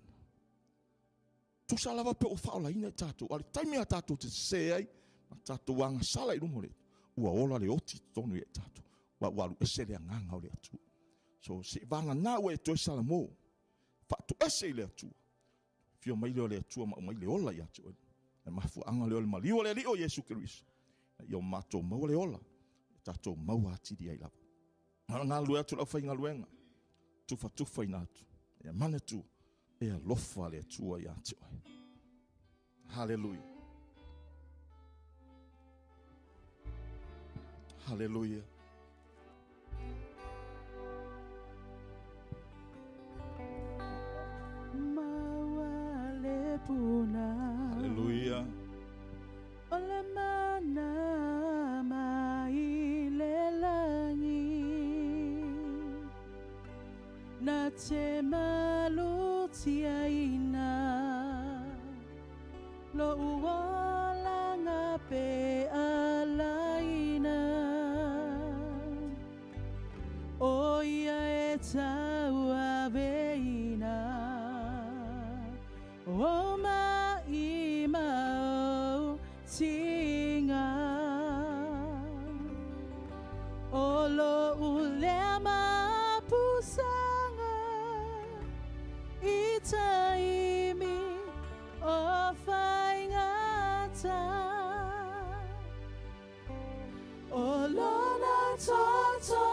Tusa lava pe ua faaolaina i tatou. A o le taimi a tatou te sese ai, ma tatou agasala i luma o le Atua, ua ola le oti i totonu ia i tatou. Ua ua alu ese le agaga o le Atua. So, se i vagana ua e toe salamo, faatoese i le Atua. Afio mai lea o le Atua ma aumai le ola ia te oe. Le mafuaaga lea o le maliu o le Alii o Iesu Keriso, ina ia o matou maua le ola, ia tatou maua atili ai lava. Na ona galulue atu le aufaigaluega, tufatufaina atu, ia manatua, e alofa le Atua ia te oe. Haleluia. Haleluia. Haleluia. O le mana mai le lagi Na te malutiaina Lo'u olaga pe alaina O ia e tauaveina O mai ma ou tiga O lo'u lea mapusaga I taimi o faigata O lona toto.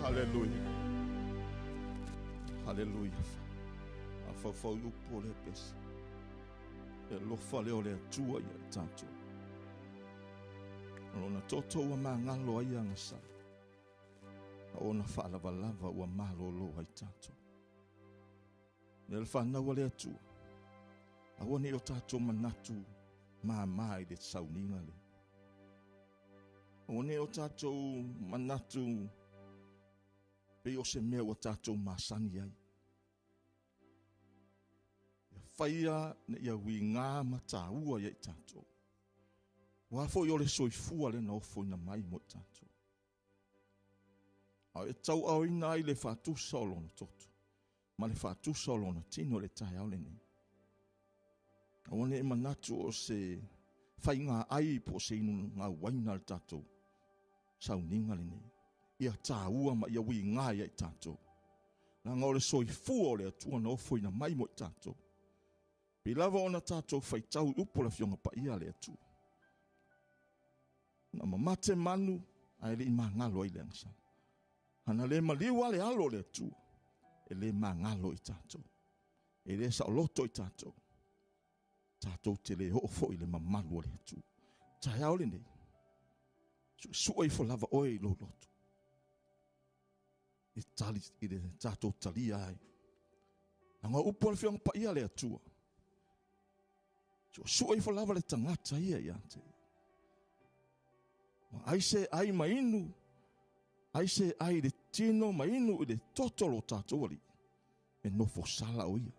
Haleluia. Haleluia. Mafaufau i upu o le pese. E alofa lea o le Atua ia i tatou. O lona toto ua magalo ai agasala. A ona faalavalava ua malolo ai tatou. Lea le fanau a le Atua. Aua ne i o tatou manatu māmā i le sauniga lea. Aua ne i o tatou manatu pei o se mea ua tatou masani ai. Ia faia ina ia uiga ma tāua ia i tatou. Aua foi o le soifua lea na ofoina mai mo i tatou. A e tauaaoina ai le faatusa o lona toto ma le faatusa o lona tino i le taeao lenei. Aua ne i manatu o se faiga ai po o se inuga uaina le tatou sauniga lenei. Ia tāua ma ia uiga ia i tatou. Leaga o le soifua o le Atua na ofoina mai mo i tatou. Pei lava ona tatou faitau i upu o le Afioga Paia a le Atua. Na mamate manu ae le i magalo ai le agasala. Ana le maliu a le alo o le Atua, e le magalo i tatou. E le saoloto i tatou. Tatou te le oo foi i le mamalu o le Atua. Taeao lenei, suesue ifo lava oe i lou loto. I tali i le tatou talia ai. Leaga o upu a le Afioga Paia a le Atua. Suesue ifo lava le tagata ia ia te ia. Ma ai se ai ma inu, ai se ai i le tino ma inu i le toto o lo tatou Alii, e nofo sala o ia.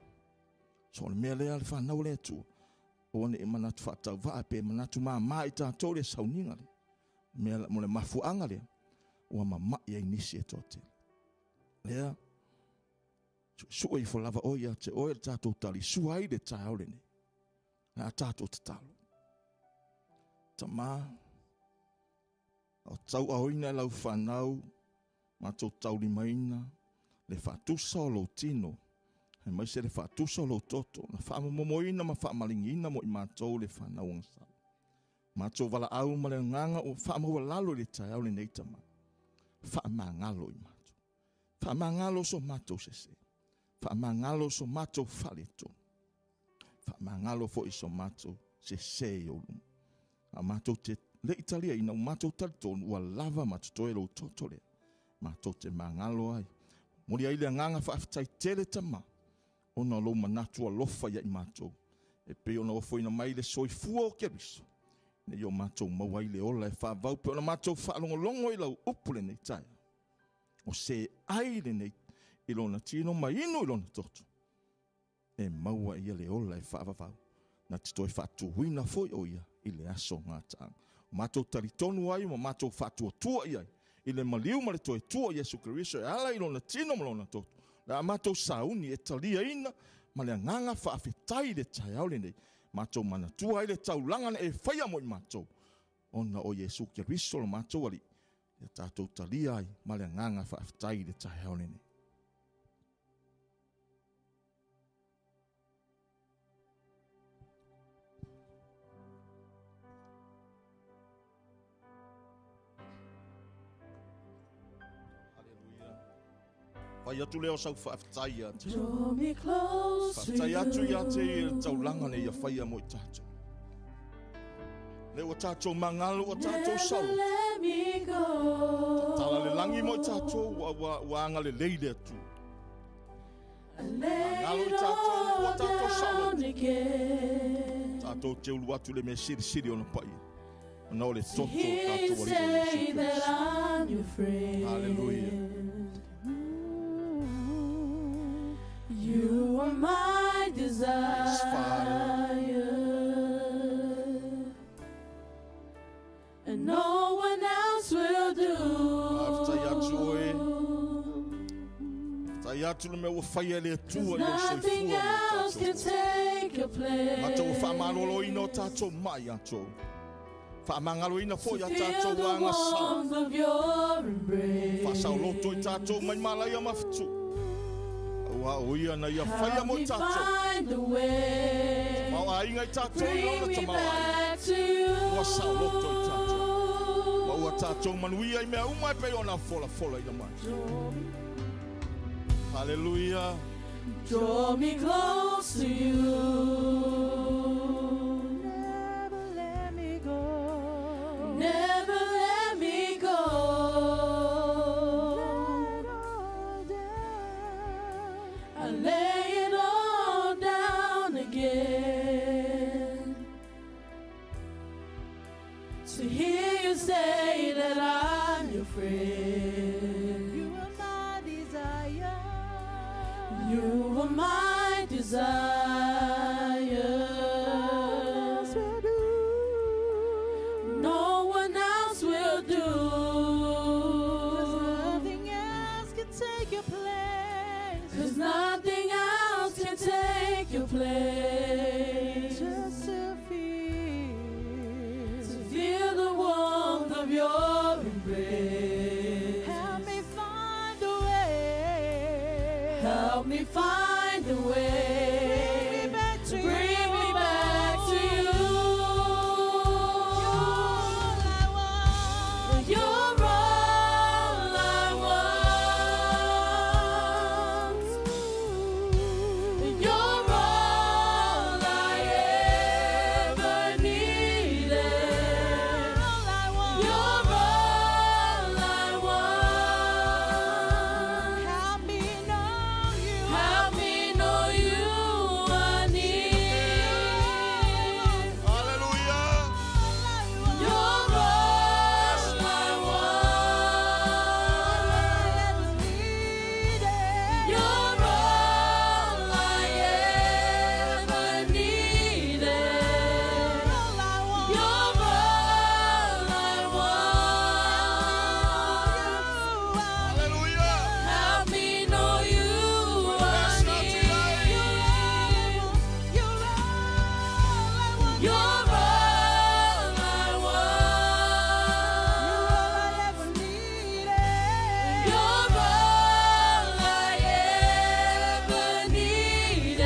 So o le mea lea le fanau a le Atua, aua ne i manatu faatauvaa pe manatu māmā i tatou le sauniga lea. Mea mo le mafuaaga lea, ua mamai ai nisi e toatele. Lea, suesue ifo lava oe ia te oe le tatou talisua ai le taeao lenei. Le a tatou tatalo. Tamā, o tauaaoina e lau fanau, matou taulimaina le faatusa o lou tino, aemaise le faatusa o lou toto, na faamomomoina ma faamaligiina mo i matou le fanau agasala. Matou valaau ma le agaga ua faamaualalo i le taeao lenei, Tamā. Faamagalo i matou. Faamagalo so matou sese. Faamagalo so matou faaletonu. Faamagalo foi so matou sese i ou luma. A matou te le i taliaina, ua matou talitonu ua lava ma totoe lou toto lea. Matou te magalo ai. Momoli ai le agaga faafetai tele, Tamā, ona o lou manatu alofa ia i matou, e pei ona ofoina mai le soifua o Keriso, ina ia o matou maua ai le ola e faavau pe ona matou faalogologo i lau upu lenei taeao. O se ai lenei i lona tino ma inu i lona toto, e maua ia le ola e faavavau, na te toe faatuina foi o ia i le aso gataaga. O matou talitonu ai ma matou faatuatua i ai, i le maliu ma le toe tua o Iesu Keriso e ala i lona tino ma lona toto, le a matou sauni e taliaina ma le agaga faafetai i le taeao lenei, matou manatua ai le taulaga na e faia mo i matou, ona o Iesu Keriso lo matou Alii, ia tatou talia ai ma le agaga faafetai i le taeao lenei. Fai atu lea o sau faafetai ia te. Draw me close to Faafetai atu ia te ia le you. taulaga nei ia faia mo i tatou. Le ua tatou magalo ua tatou Never saulo. let me go. Tala le langi mo i tatou ua, ua, ua agalelei le Atua. I lay Magalo i it tatou ua all tatou saulo. down again. Tatou te ulu atu le mea silisili ona paia. Ona o le To toto o hear you tatou Alii o say Iesu that Keriso. I'm your friend. Hallelujah. You are my desire. Father. And no one else will do. Faafetai atu oe. Faafetai atu le mea ua faia e le Atua i lou Nothing soifua mo else can tatou. take your place. Matou ua faamaloloina o tatou mai atou. Faamagaloina foi a Feel tatou the agasala. warmth of your embrace. Faasaoloto i tatou mai malaia mafutu. Aua o ia na ia faia Help mo i me tatou. find a way. Mao aiga i tatou i Bring lona me tamao aiga. back to you. Ua saoloto i tatou. Ma ua tātou manuia i mea uma e pei ona folafola ina mai. Haleluia. Draw me close to you. Never let me go. Never let me go. Let it all down. I lay it all down again. To hear you say that I'm your friend. You are my desire. You are my desire. Else will do. No one else will do. 'Cause nothing else can take your place. 'Cause nothing else can take your place. Just to feel. To feel the warmth of your embrace. Help me find a way. Help me find a way. Bring me back to you. Bring me back to you. You're all I want. You're all I want. You're all I ever needed. All I want. You're all I want. Help me know you. Help me know you are near. Haleluia. You're all I want. You're all I ever needed. You're all I want. Haleluia. Help me know you are near. You're all I want. You're all I ever needed.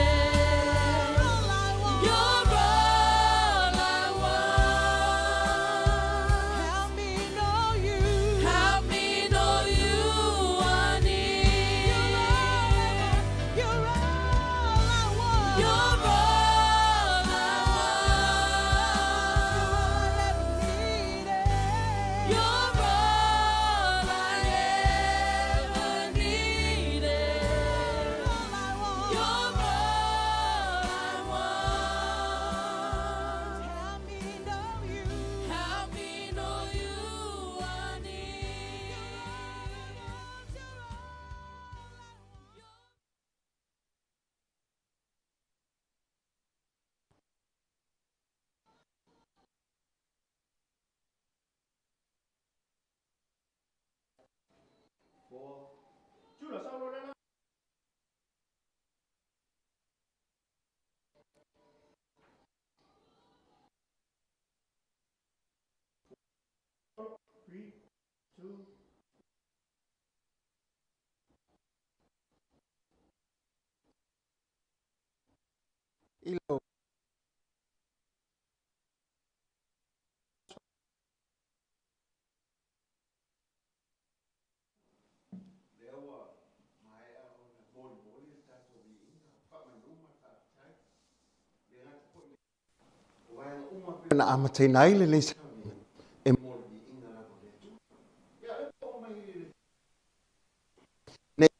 You're all I want. Help me know you. Help me know you are near. You're all I want. You're all I want. You're all I ever needed. You're all I want. Help me know you. Help me know you are near. I Lea ua maea ona molimoli le tatou viiga, faamanu ma le faafetai. E le gata foi i lea, o vaega uma e pei ona amataina ai lenei sauni, e mo le viiga lava o le Atua. Ia, o lea ua oo mai i le nei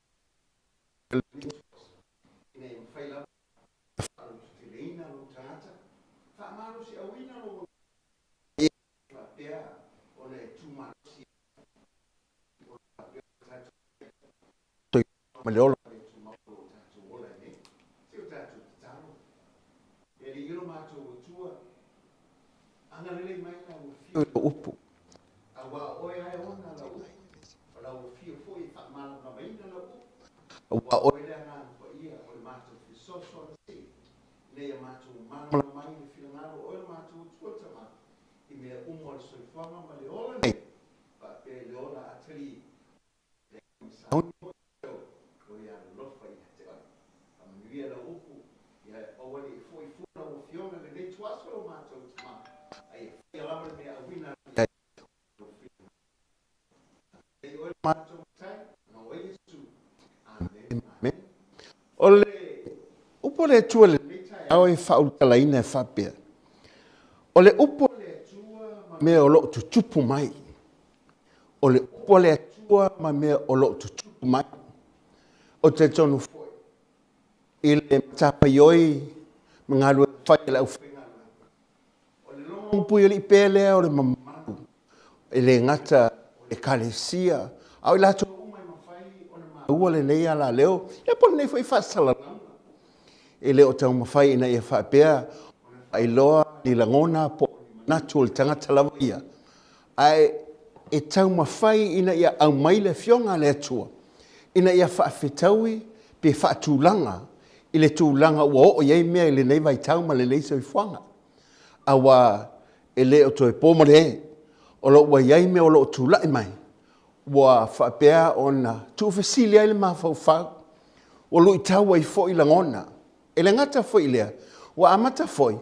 ina ia mafai lava ona faalototeleina lou tagata, faamalosiauina lou e faapea ona e tumalosi ai, o lo o faapea ona tatou toi ma le ola. Le tumau o lo o tatou ola ai nei. Se o tatou tatalo. E alii e lo matou Atua, agalelei mai lau afio I upu. Auā o oe lava e ona lau upu, o lau afio foi e faamalamalamaina lau upu. Auā o Oe le Agaga Paia o le matou fesoasoani sili, ina ia matou malamalama ai i le finagalo o oe lo matou Atua le Tama, i mea uma o le soifuaga ma le ola nei, faapea i le ola atalii, le sauni foi o ia alolofa ia te oe. Faamanuia lau upu, ia aua ne i foi fua lau Afioga lenei tuaso lo matou Tama, a ia faia lava le mea auina atu i ai lou finagalo. Amene. O le upu a le Atua i lenei taeao e faaulutalaina e faapea, O le upu a le Atua ma mea o lo o tutupu mai. O le upu a le Atua ma mea o lo o tutupu mai. Ou te talitonu foi i le matafaioi ma galuega fai a le aufaigaluega, o le logo puialii pea lea o le mamalu, e le gata o Ekalesia, a o i latou uma e mafai ona maua lenei alaleo, ia po o lenei foi faasalalauga. E le o taumafai ina ia faapea ona faailoa ni lagona po o ni manatu o le tagata lava ia, ae e taumafai ina ia aumai le Afioga a le Atua ina ia faafetaui pe faatulaga i le tulaga ua oo i ai mea i lenei vaitau ma lenei soifuaga. Aua e le o toe po malie, o lo o ua i ai mea o lo o tulai mai ua faapea ona tuufesili ai le mafaufau, ua luitau ai foi lagona. E le gata foi i lea, ua amata foi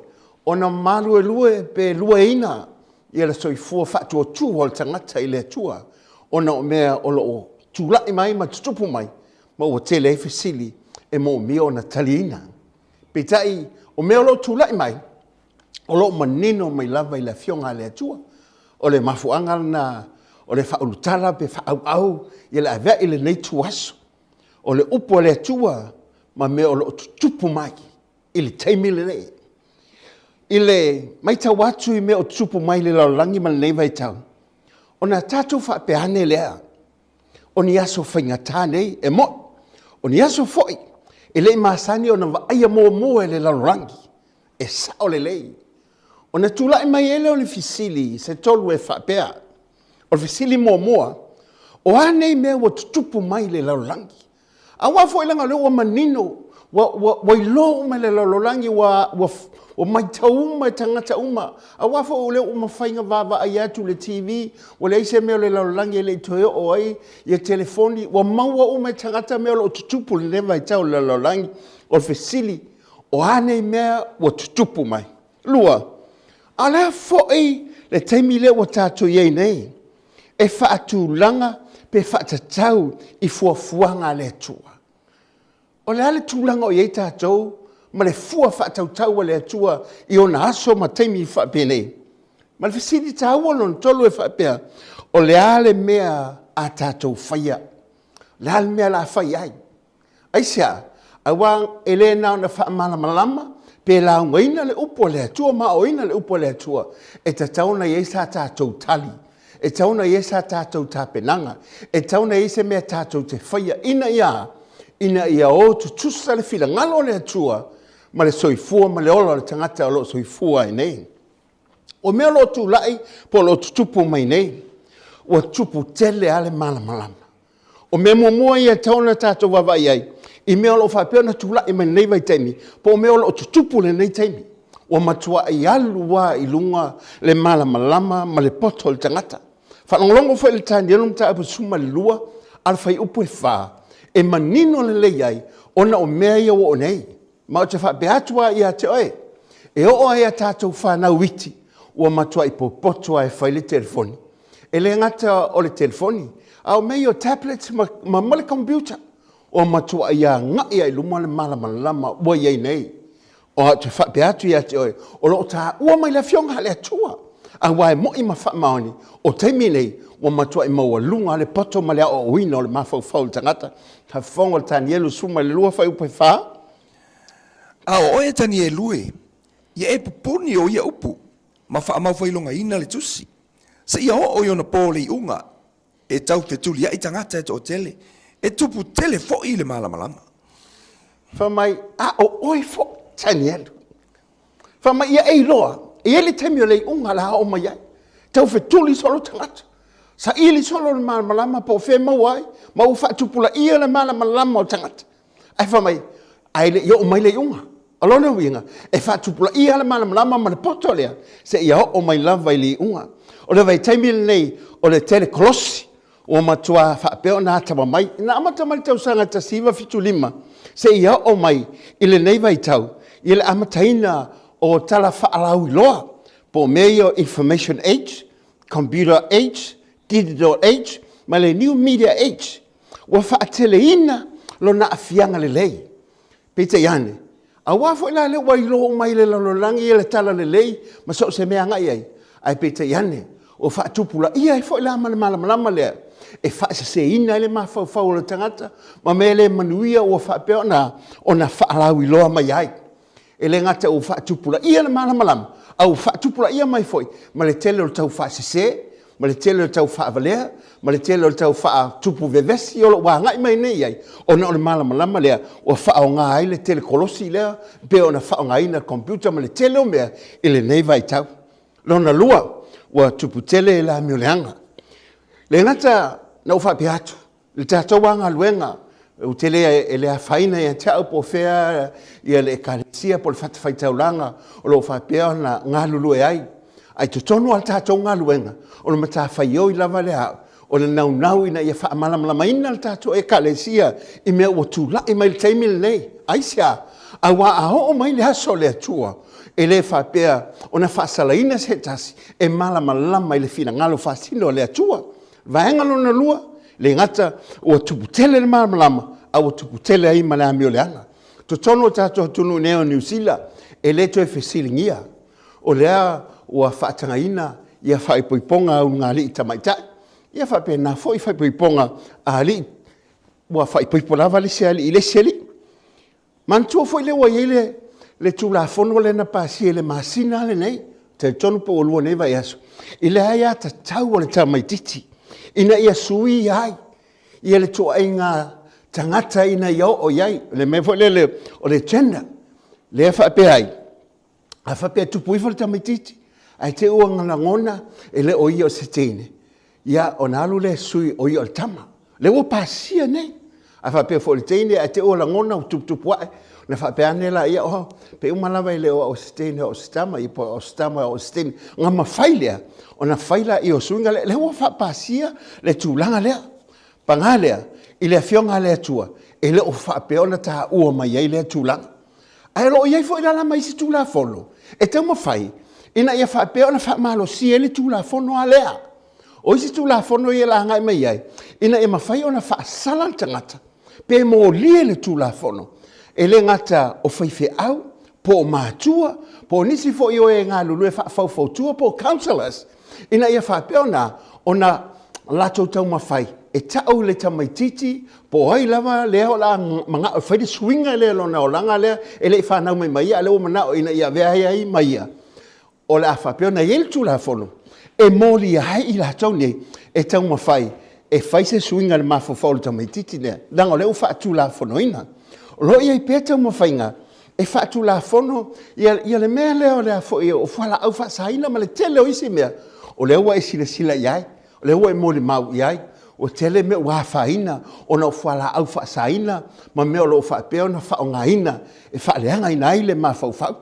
ona maluelue pe lueina le soifua faatuatua o le tagata i le Atua, ona o mea o lo o tulai mai ma tutupu mai, ma ua tele ai fesili e moomia ona taliina. Peitai, o mea o lo o tulai mai, o lo o manino mai lava i le Afioga a le Atua. O le mafuaaga lena o le faaulutala pe faaauau ia le aveai i lenei ituaso. O le upu a le Atua ma mea o lo o tutupu mai i le taimi lenei. I le matau atu i mea o tutupu mai i le lalolagi ma lenei vaitau, ona tatou faapea ane lea, o ni aso faigata nei, e moni, o ni aso foi e le i masani ona vaaia muamua e le lalolagi, e sao lelei. Ona tulai mai ai lea o le fesili se tolu e faapea, o le fesili muamua, o a nei mea ua tutupu mai i le lalolagi? Aua foi leaga o lea ua manino, ua iloa uma e le lalolagi, ua matau uma e tagata uma. Aua foi o lea ua mafai ona vaavaai atu i le TV, ua leai se mea o le lalolagi e le i toe oo ai ia telefoni, ua maua uma e tagata mea o lo o tutupu i lenei vaitau o le lalolagi. O le fesili, o a nei mea ua tutupu mai? Lua, a o le a foi le taimi lea ua tatou i ai nei e faatulaga pe faatatau i fuafuaga a le Atua? O le a le tulaga o i ai tatou ma le fua faatautau a le Atua i ona aso ma taimi faapenei? Ma le fesili taua lona tolu e faapea, o le a le mea a tatou faia? O le a le mea o le a fai ai? Aisea? Aua e le na ona faamalamalama pe laugaina le upu a le Atua ma aoaoina le upu a le Atua, e tatau ona i ai sa tatou tali, e tatau ona i ai sa tatou tapenaga, e tatau ona i ai se mea tatou te faia ina ia a? Ina ia o tutusa le finagalo o le Atua ma le soifua ma le ola o le tagata o lo o soifua ai nei. O mea o lo o tulai po o lo o tutupu mai nei, ua tupu tele lava le malamalama. O mea muamua ia e tatau ona tatou vaavaai i ai, i mea o lo o faapea ona tulai mai lenei vaitaimi, po o mea o lo o tutupu i lenei taimi. Ua matuai alu lava i luga le malamalama ma le poto o le tagata. Faalogologo foi i le Tanielu mataupu 12 a le fuaiupu e 4, e manino lelei ai ona o mea ia ua oo nei. Ma ou te faapea atu lava ia te oe, e oo lava i a tatou fanau iti, ua matuai popoto lava e fai le telefoni. E le gata o le telefoni, a o mea ia o tablets ma, ma, ma le computer, ua matuai agai lava i luma le malamalama ua i ai nei. Ou te faapea atu ia te oe, o lo o taua mai le Afioga a le Atua, aua e moni ma faamaoni, o taimi nei, ua matuai maualuga lava le poto ma le aoaoina o le mafaufau o le tagata. Fofoga o le Tanielu 12 fuaiupu e 4. A o oe e Tanielu e, ia e pupuni o ia upu, ma faamaufailogaina le tusi, seia oo i ona po o le iuga, e tau fetuliai tagata e toatele, e tupu tele foi le malamalama. Fai mai, A o oe foi, Tanielu. Fai mai, ia e iloa, e i ai le taimi o le iuga o le a oo mai ai. Tau fetuli solo tagata. Saili solo le malamalama po o fea e maua ai, ma ua faatupulaia le malamalama o tagata. Ae fai mai, ae le i oo mai le iuga. O lona uiga, e faatupulaia le malamalama ma le poto lea, seia oo mai lava i le iuga. O le vaitaimi lenei o le tele kolosi, ua matua faapea ona atamamai. Na amata mai le tausaga 1975 seia oo mai i lenei vaitau i le amataina o tala faalauiloa, po o mea ia o information age, computer age, digital age ma le new media age. Ua faateleina lona aafiaga lelei. Peitai ane, auā foi la lea ua iloa uma ai e le lalolagi le talalelei ma so o se mea e agai ai, ae peitai ane, ua faatupulaia ai foi la ma le malamalama lea e faaseseina ai le mafaufau o le tagata ma mea le manuia ua faapea ona faalauiloa mai ai. E le gata ua faatupulaia le malamalama, a ua faatupulaia mai foi ma le tele o le taufaasese, ma le tele o le tau faavalea, ma le tele o le tau faatupu vevesi o lo o agai mai nei i ai, ona o le malamalama lea ua faaaoga ai le telekolosi lea e pei ona faaaogaina le computer ma le tele o mea i lenei vaitau. Lona lua, ua tupu tele le amio leaga. E le gata na ou faapea atu, I le tatou lava galuega, ou te le, e le afaina ia te au po o fea le Ekalesia po o le fatafaitaulaga o lo o faapea ona galulue ai. Ae i totonu lava o le tatou galuega, o le matafaioi lava lea a au, o le naunau ina ia faamalamalamaina le tatou Ekalesia i mea ua tulai mai i le taimi lenei. Aisea? Aua a oo mai le aso o le Atua, e le faapea ona faasalaina se tasi e malamalama i le finagalo faasino o le Atua. Vaega lona lua, le gata ua tupu tele le malamalama, a ua tupu tele ai ma le amio leaga. Totonu o tatou atunuu nei o Niu Sila, e le toe fesiligia, o lea ua faatagaina ia faaipoipoga a ulugalii tamaitai, ia faapena foi faaipoipoga a alii, ua faaipoipo lava le isi alii i le isi alii. Manatua foi lea ua i ai le, le Tulafono lea na pasia i le masina lenei, talitonu po ua lua nei vaiaso, i le aiatatau a le tamaitiiti ina ia suia ai ia le tuuaiga tagata ina ia oo i ai, le mea foi lele o le gender, lea e faapea ai, a faapea e tupu ifo le tamaitiiti ae te i ua lagona e le o ia o se teine, ia ona alu lea e sui o ia o le tama. Lea ua pasia nei. A faapea foi o le teine ae te i ua lagona ua tuputupu ae, ona faapea ane laia, oh, pe uma lava e le o au o se teine o au o se tama, ia po o au o se tama o au o se teine. Ona mafai lea ona fai laia o suiga lea. Lea ua faapasia le tulaga lea. Paga lea, i le Afioga a le Atua, e le o faapea ona taua mai ai lea tulaga. Ae o lo o i ai foi la la ma isi Tulafono e taumafai ina ia faapea ona faamalosia ai le Tulafono lava lea. O isi Tulafono ia o le a agai mai ai, ina ia mafai ona faasala le tagata pe molia le Tulafono, e le gata o faifeau, po o matua, po o nisi foi o e galulue faafaufautua po o counsellors, ina ia faapea ona ona latou taumafai e tau i le tamaitiiti po o ai lava lea o le a manao e fai le suiga lea i lona olaga lea e le i fanau mai ma ia, a o lea ua manao ina ia avea ai ma ia, o le a faapea ona i ai le Tulafono e molia ai i latou nei e taumafai e fai se suiga i le mafaufau o le tamaitiiti lea, leaga o lea ua faatulafonoina. O lo o i ai pea taumafaiga e faatulafono ia, ia le mea lea o le a foi o fualaau faasaina ma le tele o isi mea, o lea ua e silasila i ai, o lea ua e molimau i ai, ua tele mea ua afaina ona o fualaau faasaina ma mea o lo o faapea ona faaaogaina e faaleagaina ai le mafaufau.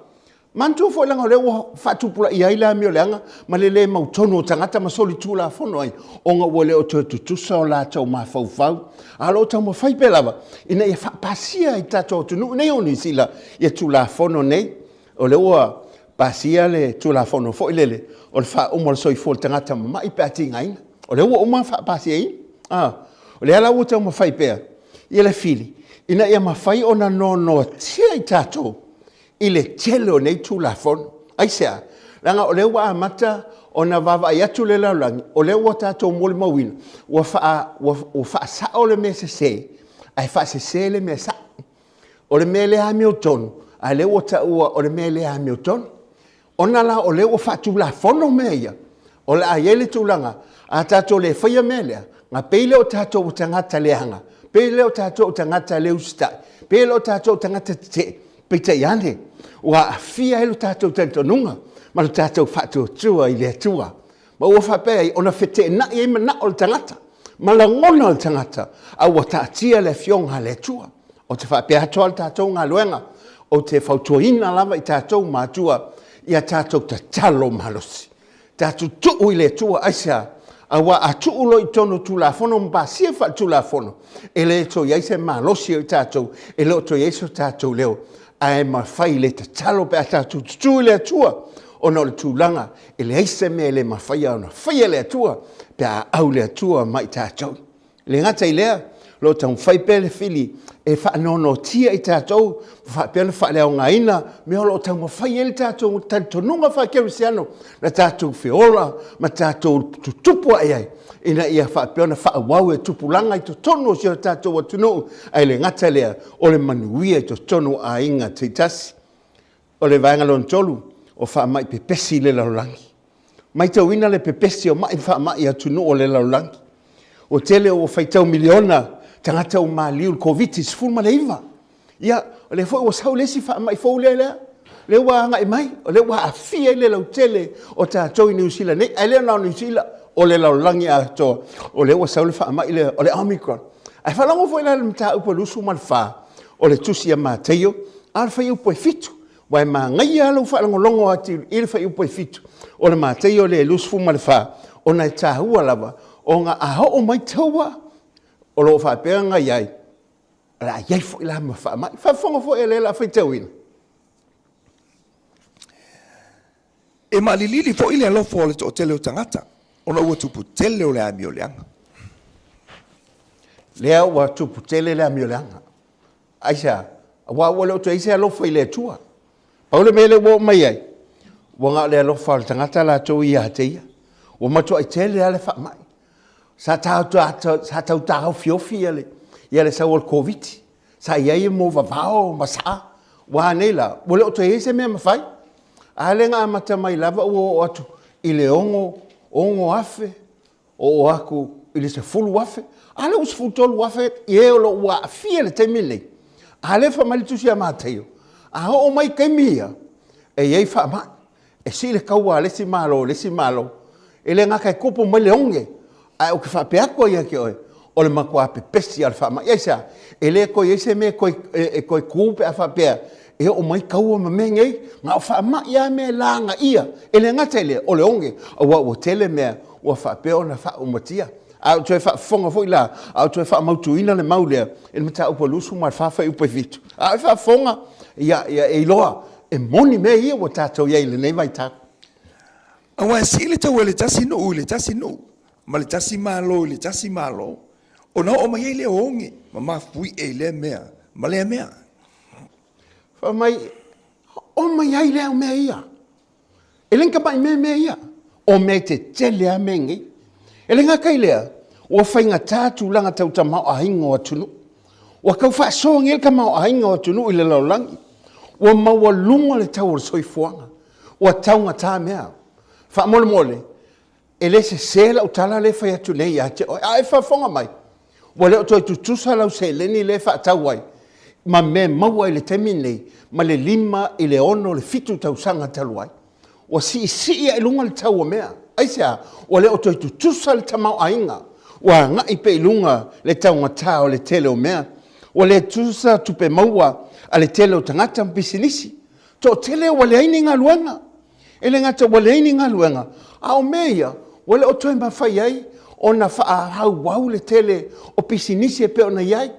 Manatua foi leaga o lea ua faatupulaia ai le amio leaga ma le le mautonu o tagata ma solitulafono ai ona ua le o toe tutusa o latou mafaufau, a o lo o taumafai pea lava ina ia faapasia i tatou atunuu nei o Niu Sila ia Tulafono nei. O lea ua pasia le Tulafono foi lele o le faauma o le soifua o le tagata mama'i pe a tigaina. O lea ua uma ona faapasiaina. O lea la ua taumafai pea ia le fili ina ia mafai ona noanoatia i tatou i le tele o nei Tulafono. Aisea? Leaga o lea ua amata ona vaavaai atu le lalolagi, o lea ua tatou molimauina, ua, faa, ua, ua faasao le mea sese, ae faasese le mea sao. O le mea le amiotonu, a o lea ua taua o le mea le amiotonu. Ona la o lea ua faatulafono mea ia, o le a i ai le tulaga, a tatou le faia mea lea, na pei lea o tatou o tagata leaga, pei lea o tatou o tagata le usitai, pei lea o tatou o tagata tetee, peitai ane, ua aafia ai lo tatou talitonuga ma lo tatou faatuatua i le Atua. Ma ua faapea ai ona feteenai ai manao o le tagata ma lagona o le tagata, a ua taatia le Afioga a le Atua. Ou te faapea atu lava le tatou galuega, ou te fautuaina lava i tatou matua, ia tatou tatalo malosi. Tatou tuu i le Atua, aisea? Aua a tuu loa i totonu o Tulafono ma pasia faaletulafono, e le toe i ai se malosi o i tatou, e le o toe i ai so tatou leo, ae mafai le tatalo pe a tatou tutu i le Atua, ona o le tulaga e leai se mea e le mafaia ona faia e le Atua pe a au le Atua ma i tatou. E le gata i lea, Lo o taumafai pea le fili e faanoanoatia i tatou ma faapea ona faaleaogaina mea o lo o taumafai ai le tatou talitonuga faakerisiano na tatou feola ma tatou tutupu ae ai ina ia faapea ona faaauau e tupulaga i totonu o si o tatou atunuu, ae le gata i lea, o le manuia i totonu o aiga taitasi. O le vaega lona tolu, o faamai pepesi i le lalolagi. Matauina le pepesi o mai ma faamai i atunuu o le lalolagi. Ua tele ua faitau miliona tagata ua maliu i le Koviti-19. Ia, o lea foi ua sau le isi faamai fou lea, lea ua agai mai, o lea ua aafia ai le lautele o tatou i Niu Sila nei, ae le na o Niu Sila, o le lalolagi atoa, o lea ua sau le faamai lea o le Omicron. Ae faalogo foi la i le mataupu e 24 o le tusi a Mataio, a o le fuaiupu e 7, aua e manaia lava lou faalogologo atu i le fuaiupu e 7 o le Mataio lea e 24, ona e taua lava, ona a oo mai taua o lo o faapea ona i ai, o le a i ai foi la ma faamai. Faafofoga foi o lea o le a faitauina. E maaliliili foi le alofa o le toatele o tagata, ona ua tupu tele o le amioleaga. Lea ua tupu tele le amioleaga. Aisea? Aua ua le o toe i ai se alofa i le Atua. Pau le mea lea ua oo mai ai, ua na o le alofa o le tagata latou ia te ia. Ua matuai tele lava le faamai. Sa tau taofiofi ia le sau o le Koviti. Sa i ai mo vavao ma sa. Ua a nei la? Ua le o toe i ai se mea e mafai. A lea na amata mai lava ua oo atu i le 6,000, oo atu i le 10,000, a lea ua 13,000 e o lo o ua aafia i le taimi lenei. A lea e fai mai le tusi a Mataio, a oo mai taimi ia, e i ai faamai, e sii le taua a le isi Malo i le isi Malo. E le gata e tupu mai le oge, ae ou te faapea atu ai ia te oe, o le matua pepesi lava o le faamai. Aisea? E le toe i ai se mea e toe tu pe a faapea e oo mai taua ma mea nei, na o faamai lava mea e lagaia. E le gata i lea, o le oge, aua ua tele mea ua faapea ona faaumatia. A o toe faafofoga foi la, a o toe faamautuina le mau lea i le mataupu e 24 fuaiupu e 7, a o e faafofoga, ia, ia e iloa, e moni mea ia ua tatou i ai i lenei vaitau. Aua e sii le taua e le tasi nuu i le tasi nuu, ma le tasi malo i le tasi malo, ona oo mai ai lea o oge ma mafuie i lea mea ma lea mea. Fai mai, oo mai ai lea o mea ia. E le ni tamai mea mea ia. O mea tetele lava mea nei. E le gata i lea, ua faigata tulaga tau tamaoaiga o atunuu. Ua tau faasoa nei le tamaoaiga o atunuu i le lalolagi. Ua maualuga le tau o le soifuaga. Ua taugata mea. Faamolemole, E le sese lau tala lea e fai atu nei ia te oe. A e faafofoga mai, ua le o toe tutusa lau seleni lea e faatau ai ma mea e maua i le taimi lenei ma le 5 i le 6 i le 7 tausaga talu ai. Ua siisii lava i luga le tau o mea. Aisea? Ua le o toe tutusa le tamaoaiga. Ua agai pea i luga le taugata o le tele o mea. Ua le tutusa tupe maua a le tele o tagata ma pisinisi. Toatele ua leai ni galuega. E le gata ua leai ni galuega, a o mea ia, ua le o toe mafai ai ona faaauau le tele o pisinisi e pei ona i ai.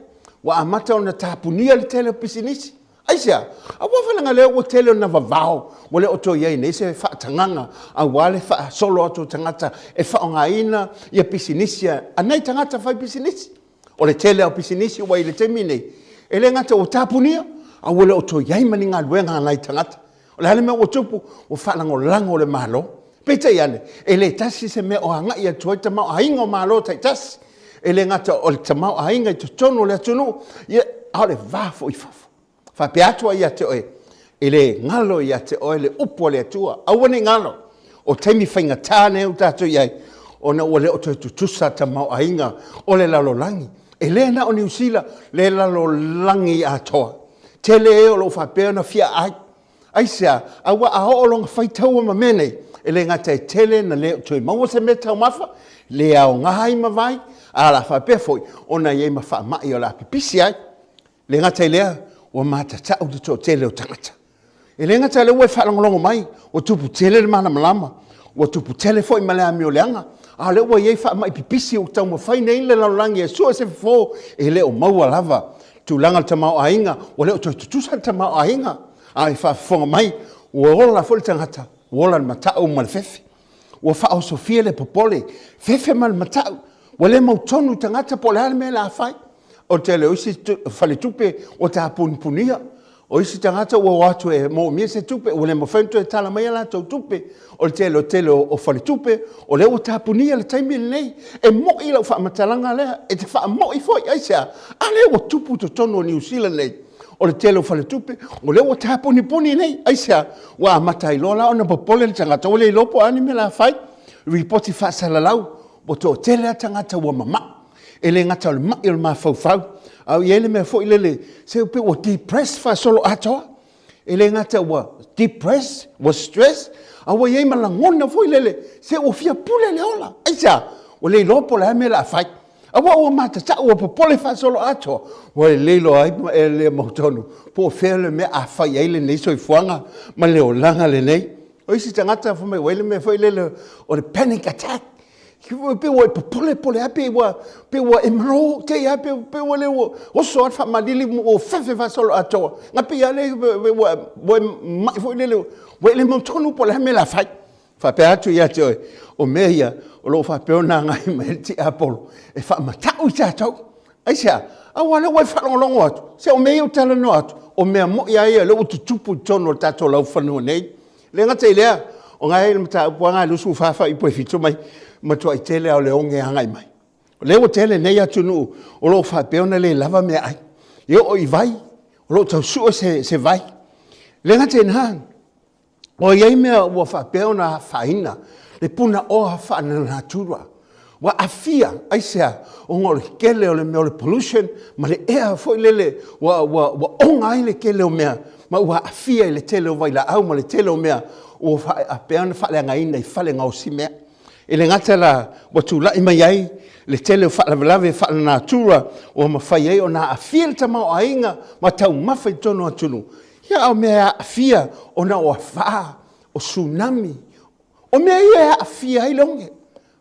Ua amata ona tapunia le tele o pisinisi. Aisea? Aua foi leaga lea ua tele ona vavao, ua le o toe i ai nei se faatagaga aua le faasolo atu o tagata e faaaogaina ia pisinisi a nai tagata faipisinisi. O le tele lava o pisinisi ua i le taimi lenei, e le gata ua tapunia, a ua le o toe i ai ma ni galuega a nai tagata. O le a le mea ua tupu? Ua faalagolago le Malo. Peitai ane, e le tasi se mea o agai atu ai tamaoaiga o Malo taitasi. E le gata o le tamaoaiga i totonu o le atunuu, ia, a o le va foi i fafo. Faapea atu ai ia te oe, e le galo ia te oe le upu a le Atua. Aua ne i galo, o taimi faigata nei ua tatou i ai, ona ua le o toe tutusa tamaoaiga o le lalolagi. E le na o Niu Sila, le lalolagi atoa. Tele e o lo o faapea ona fia aai. Aisea? Aua a oo loa ona fai taua ma mea nei, e le gata e tele na le o toe maua se mea taumafa, le aoga ai ma vai, a o le a faapea foi ona i ai ma faamai o le a pipisi ai. Le gata i lea, ua matatau le toatele o tagata. E le gata o lea ua e faalogologo mai, ua tupu tele le malamalama, ua tupu tele foi ma le amio leaga, a o lea ua i ai faamai pipisi ua taumafai nei le lalolagi e sue se fofo, e le o maua lava tulaga o le tamaoaiga, ua le o toe tutusa le tamaoaiga. A e faafofoga mai, ua ola foi le tagata, ua ola le matau ma le fefe. Ua faaosofia le popole, fefe ma le matau. Ua le mautonu tagata po o le a le mea o le a fai. O le tele o isi faletupe ua tapunipunia. O isi tagata ua o atu e moomia se tupe, ua le mafai ona toe tala mai a latou tupe. O le tele o tele o faletupe, o lea ua tapunia le taimi lenei. E moi lau faamatalaga lea, e te faamoi foi, aisea? A lea ua tupu i totonu o Niu Sila nei, o le tele o faletupe, o lea ua tapunipuni nei, aisea? Ua amata ai loa la ona popole le tagata, ua le iloa po o a ni mea o le a fai. Lipoti faasalalau, ua toatele lava tagata ua mamai. E le gata o le mai o le mafaufau, a ua i ai le mea foi lele, se pei ua depress faasoloatoa. E le gata ua depress, ua stress, a ua i ai ma lagona foi lele, se ua fia pule le ola. Aisea? Ua le iloa po o le a le mea o le a fai. Aua ua matatau, ua popole faasoloatoa, ua le iloa ai ma e le mautonu po o fea le mea a fai ai lenei soifuaga ma le olaga lenei. O isi tagata fai mai ua i ai le mea foi lele o le panic attack. Pe ua e popole po o le a, pe ua, pe ua e malo te i a, pe, pe ua le ua oso lava le faamalili ua fefe faasoloatoa. Na pei lava le, ua, ua e mai foi lele, ua e le mautonu po o le a le mea o le a fai. Faapea atu ia te oe, o mea ia o lo o faapea ona agai mai ai le tiapolo e faamatau i tatou. Aisea? Aua o lea ua e faalogologo atu, se o mea ia ou te talanoa atu, o mea moi lava ia o lea ua tutupu i totonu o le tatou laufanua nei. E le gata i lea, o na e i le mataupu lava na 24 faaipu e 7 mai, matuai tele lava o le oge e agai mai. O lea ua tele nei atunuu o lo o faapea ona le lava meaai. E oo i vai, o lo o tau sue se vai. E le gata i lena, Ua i ai mea ua faapea ona afaina le punaoa faalenatura. Ua aafia, aisea? Ona o le tele o le mea o le pollution ma le ea foi lele ua, ua, ua oga ai le tele o mea ma ua aafia i le tele o vailaau ma le tele o mea ua faapea ona faaleagaina i fale gaosi mea. E le gata la ua tulai mai ai le tele o faalavelave faalenatura ua mafai ai ona aafia le tamaoaiga ma taumafa i totonu o atunuu, Ia, a o mea e aafia ona o afa, o tsunami, o mea ia e aafia ai le oge.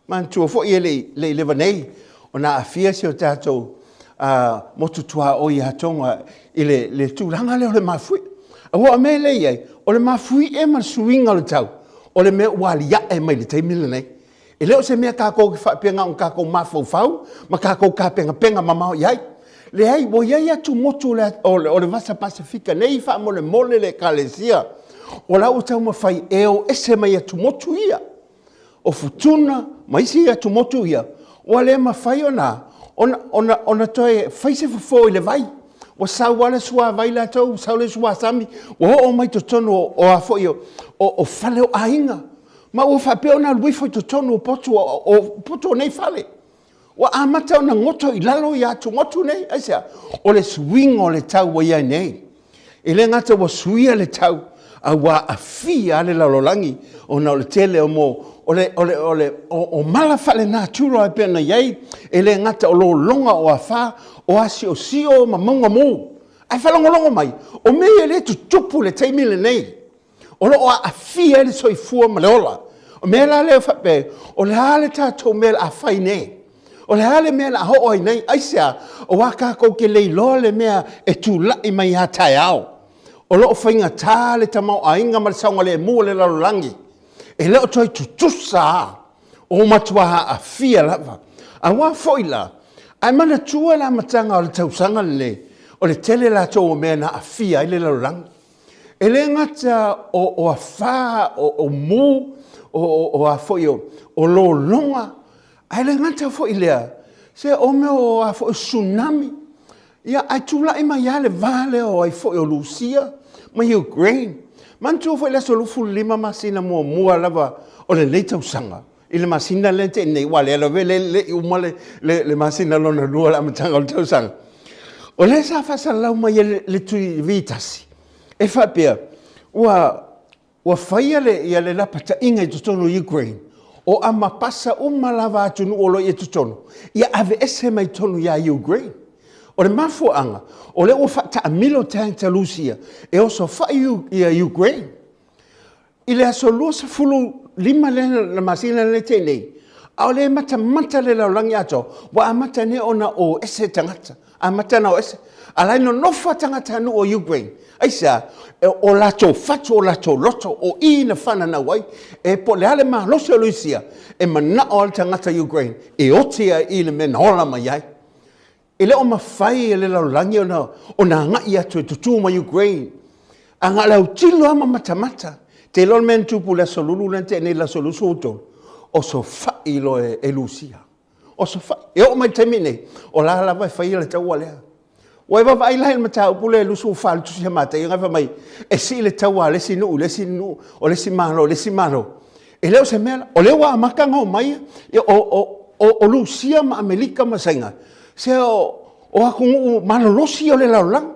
Manatua foi e le i leva nei ona aafia si o tatou motu tuaoi ia Tonga i le tulaga lea o le mafuie. Aua o mea lea e i ai, o le mafuie ma le suiga o le tau, o le mea ua aliae mai i le taimi lenei. E le o se mea tatou te faapea na ona tatou mafaufau ma tatou tapenapena mamao i ai. Leai, ua i ai atumotu o le, o le Vasa Pasefika nei faamolemole le Ekalesia, o la ua taumafai e o ese mai atumotu ia, o Futuna ma isi atumotu ia, ua le mafai ona, ona, ona, ona toe fai se fofo i le vai. Ua sau lava le suavai latou, ua sau le suasami, ua oo mai totonu o, o a foi o, o, o fale o aiga. Ma ua faapea ona alu ifo i totonu o potu o, o, potu o nei fale. Ua amata ona goto i lalo ia atumotu nei. Aisea? O le suiga o le tau ua i ai nei. E le gata ua suia le tau, a ua aafia le lalolagi ona o le tele o mo, o le, o le, o le, o, o mala faalenatura e pei ona i ai, e le gata o lologa o afa, o asiosio ma mauga mu. Ae faalogologo mai, o mea ia lea e tutupu i le taimi lenei. O lo o aafia ai le soifua ma le ola. O mea la lea faapea, o le a le tatou mea o le a fai nei? O le a le mea o le a oo ai nei? Aisea? Aua tatou te le iloa le mea e tulai mai a taeao. O lo o faigata le tamaoaiga ma le saogalemu o le lalolagi. E le o toe tutusa lava. O matua aafia lava. Aua foi la, ae manatua le amataga o le tausaga lenei, o le tele latou o mea na aafia ai le lalolagi. E le gata o, o afā, o, o mū, o, o, o a foi o, o lologa, ae le gata foi lea, se o mea o a foi o tsunami, ia, ae tulai mai lava le va lea o ai foi o Lusia ma Ukraine. Manatua foi le aso 25 masina muamua lava o lenei tausaga, i le masina lea na tea nei, aua o lea lava e le i uma le, le, le masina lona lua o le amataga o le tausaga. O lea sa faasalalau mai e le Tui V1, e faapea, ua, ua faia le, ia le lapataiga i totonu o Ukraine, o amapasa uma lava atunuu o lo o i totonu, ia aveese mai totonu ia Ukraine. O le mafuaaga, o lea ua faataamilo tagata Lusia e osofai ia Ukraine. I le aso 25 lea le masina lea tea nei, a o lea e matamata le lalolagi atoa, ua amata nei ona o ese tagata, amata ona o ese. A la e nonofo a tagata nuu o Ukraine. Aisea? O latou fatu, o latou loto, o i na fananau ai. E po o le a le malosi o Lusia, e manao lava le tagata Ukraine e oti ai i le mea na ola mai ai. E le o mafai e le lalolagi ona, ona agai atu e tutū mai Ukraine. A na o le autilo lava ma matamata. Te iloa le mea na tupu i le Aso Lulu lea na tea nei le aso 23, osofai loa e, e Lusia. Osofai. E oo mai le taimi nei, o la lava e faia le taua lea. Ua e vaavaai la i le mataupu lea e 24 le tusi a Mataio na fai mai e sii le taua a le isi nuu i le isi nuu, o le isi malo i le isi malo. E le o se mea la, o lea ua amata ona omai o, o, o, o Lusia ma Amerika ma Saina, se o, o atunuu malolosi o le lalolagi.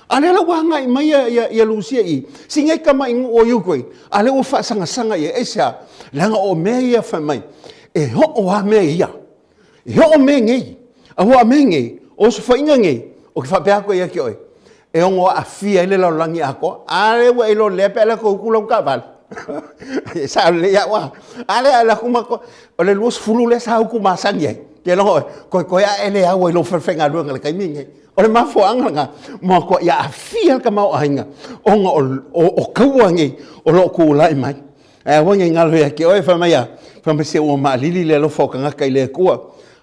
A lea la ua agai mai ia, ia, ia Lusia i, si nei tamai nuu o Ukraine, a lea ua faasagasanga ia, aisea? Leaga o mea ia fai mai, e oo lava mea ia. E oo mea nei, aua a mea nei, o osofaiga nei, ou te faapea atu ai ia te oe, e ono aafia ai le lalolagi atoa. A lea ua e iloa lea pe a alu atu e utu lau taavale. E sao lelei au a. A lea a alu atu matou, o le 20 lea sa utu masani ai. Ke logo oe, koekoe ae le au ai lou falefaigaluega i le taimi lenei. O le mafuaaga lena, matuai aafia le tamaoaiga ona o, o, o taua nei o lo o tulai mai. Ae aua ne i galo ia te oe, fai mai a, fai mai se ua maalili le alofa o tagata i le Atua.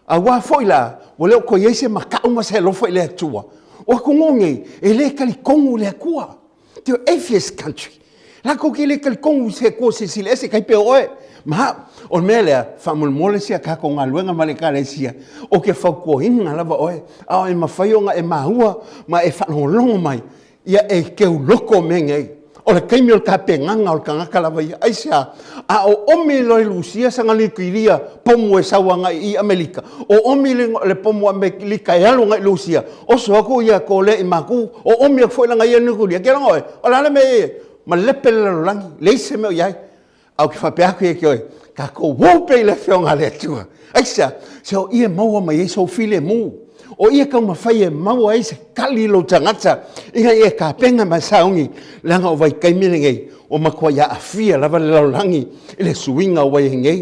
Auā foi la, ua le o toe i ai se makaʻu ma se alofa i le Atua. O atunuu nei, e le talitonu i le Atua. The atheist country. Latou te le talitonu i se Atua silasila ese, tai pei o oe ma au. O le mea lea, faamolemole si a tatou galuega ma le Ekalesia, ou te fautuaina lava oe, a o e mafai ona e maua ma e faalogologo mai, Ia e keuloko mea nei. O le taimi o le tapenaga o le tagata lava ia. Aisea? A oomi loa e Lusia sana niukilia pomu e sau agai i Amelika, oomi le, le pomu Amelika e alu agai i Lusia, oso atu ia Kolea i Maku, oomi atu foi lana ia niukilia. Ke logo oe, o le a le mea e malepe le lalolagi, leai se mea o i ai. A ou te faapea atu ia te oe, tatou ū pea i le Afioga a le Atua. Aisea? Se o ia e maua mai ai sou filemu. O ia e taumafai e maua ai se kali i lou tagata, ina ia e tapena ma e sauni, leaga o vaitaimi lenei, ua matuai aafia lava le lalolagi i le suiga ua i ai nei.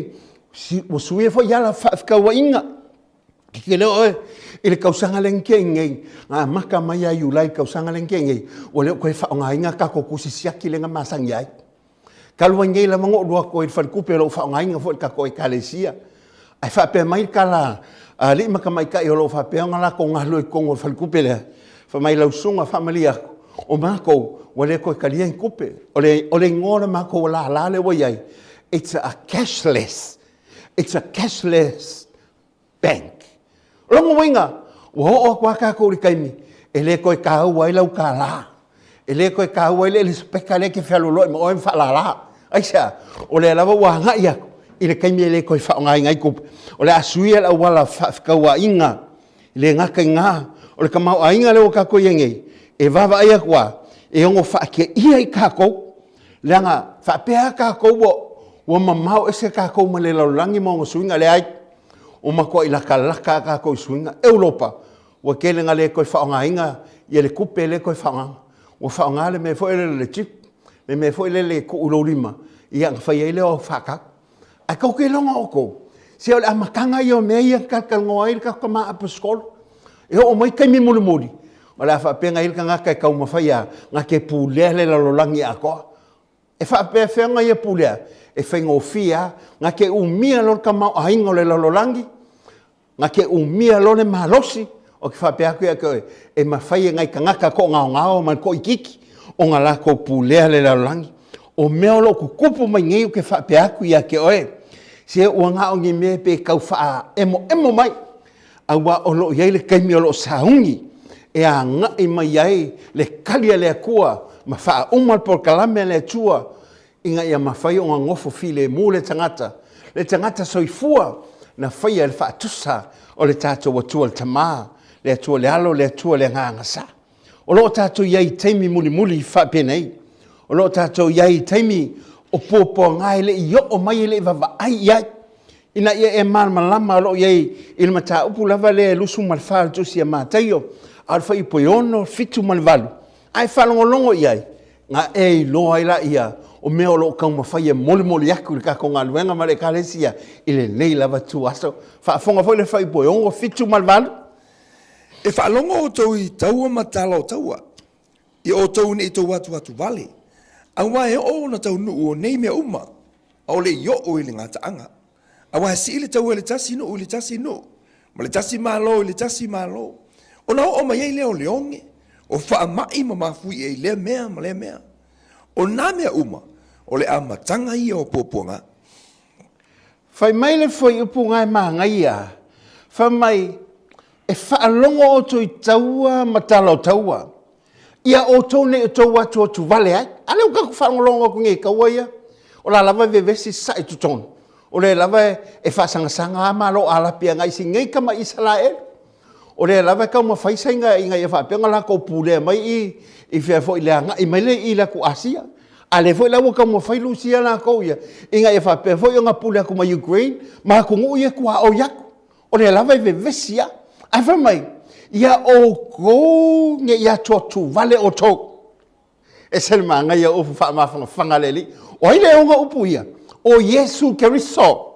Ua suia foi ala faafetauaiga. Ke leo oe, i le tausaga lea na tea nei, na amata mai ia Iulai i le tausaga lea na tea nei, ua le o toe faaaogaina tatou tusi siaki lea na masani ai. Talu ai nei lava na ou alu atu ai i le faletupe o lo o faaaogaina foi e le tatou Ekalesia. Ae faapea mai le tala a alii ma tamaitai o lo o faapea ona latou galulue i totonu o le faletupe lea, fai mai lau susuga faamalie atu, o matou ua le toe talia ni tupe. O le, o le igoa o le matou lala lea ua i ai, it's a cashless, it's a cashless bank. O lona uiga, ua oo atu lava tatou i le taimi e le toe taua ai lau kālā, e le toe taua ai le Elisapeta lea e te fealoloai ma oe ma faalala. Aisea? O lea lava ua agai atu i le taimi e le toe faaaogaina ai tupe. O le a suia le auala faafetauaiga, e le gata i gā, o le tamaoaiga lea ua tatou i ai nei, e vaavaai atu lava, e ono faateia i tatou, leaga faapea lava tatou ua, ua mamao ese tatou ma le lalolagi ma ona suiga, leai. Ua matuai latalata a tatou i suiga. Europa, ua tele na le toe faaaogaina ia le tupe lea toe faaaogaina. Ua faaaoga le mea foi lele le chip, le mea foi lele e tuu i lou lima, ia ona fai ai lea o au faatau. Ae tou te iloga outou, se o le amataga ia o mea ia na talatalanoa ai le tatou tama Aposetolo. E oo mai taimi mulimuli, o le a faapea ai le tagata e taumafai a na te pulea le lalolagi atoa. E faapefea ona ia pulea? E faigofie lava. Na te umia loa le tamaoaiga o le lalolagi, na te umia loa le malosi, ou te faapea atu ia te oe, e mafai e nai tagata toagaogao ma le toaitiiti ona latou pulea le lalolagi. O mea o lo o tutupu mai nei ou te faapea atu ia te oe, se ua na o ni mea pe tau faaemoemo mai, aua o lo o i ai le taimi o lo o sauni e agai mai ai le tali a le Atua ma faauma le polokalame a le Atua ina ia mafai ona nofo filemu le tagata, le tagata soifua na faia i le faatusa o le tatou Atua le Tama, le Atua le Alo, le Atua le Agaga Sa. O lo o tatou i ai i taimi mulimuli faapenei. O lo o tatou i ai i taimi o puapuaga e le i oo mai e le i vaavaai i ai. Ina ia e malamalama o lo o i ai i le mataupu lava lea e 24 o le Tusi a Mataio, a o le fuaiupu e 6, 7 ma le 8, a e faalogologo i ai, na e iloa ai laia o mea o lo o taumafai e molimoli atu i le tatou galuega ma le Ekalesia i lenei lava ituaso. Faafofoga foi le fuaiupu e 6, 7 ma le 8. E faalogo outou i taua ma tala o taua, ia outou ne i tou atuatu vale, aua e oo ona taunuu o nei mea uma, ʻaʻole i oo i le gataaga. Aua e sii le taua i le tasi nuu i le tasi nuu, ma le tasi malo i le tasi malo. Ona oo mai ai lea o le oge, o faamai ma mafuie i lea mea ma lea mea. O nā mea uma, o le amataga ia o puapuaga. Fai mai le fuaiupu ga e manaia, fai mai, E faalogo outou i taua ma tala o taua, ia outou ne i outou atuatu vale ai. A lea ua tatou faalogologo atu nei i taua ia, o la lava e vevesi sasae i totonu, o lea lava e faasagasaga lava Malo Arapi agai i nei tama Isaraelu. O lea lava e taumafai Saina ina ia faapea ona latou pulea mai i i fea foi i le agai mai lea i le atu Asia. A lea foi la ua taumafai Rusia latou ia ina ia faapea foi ona pule atu ma Ukraine ma atunuu ia e tuaoi atu. O lea lava e vevesi lava. Ae fai mai, ia outou ne i atuatuvale outou. Ese le manaia o upu faamafanafana a le Alii. O ai le e ona upu ia? O Iesu Keriso.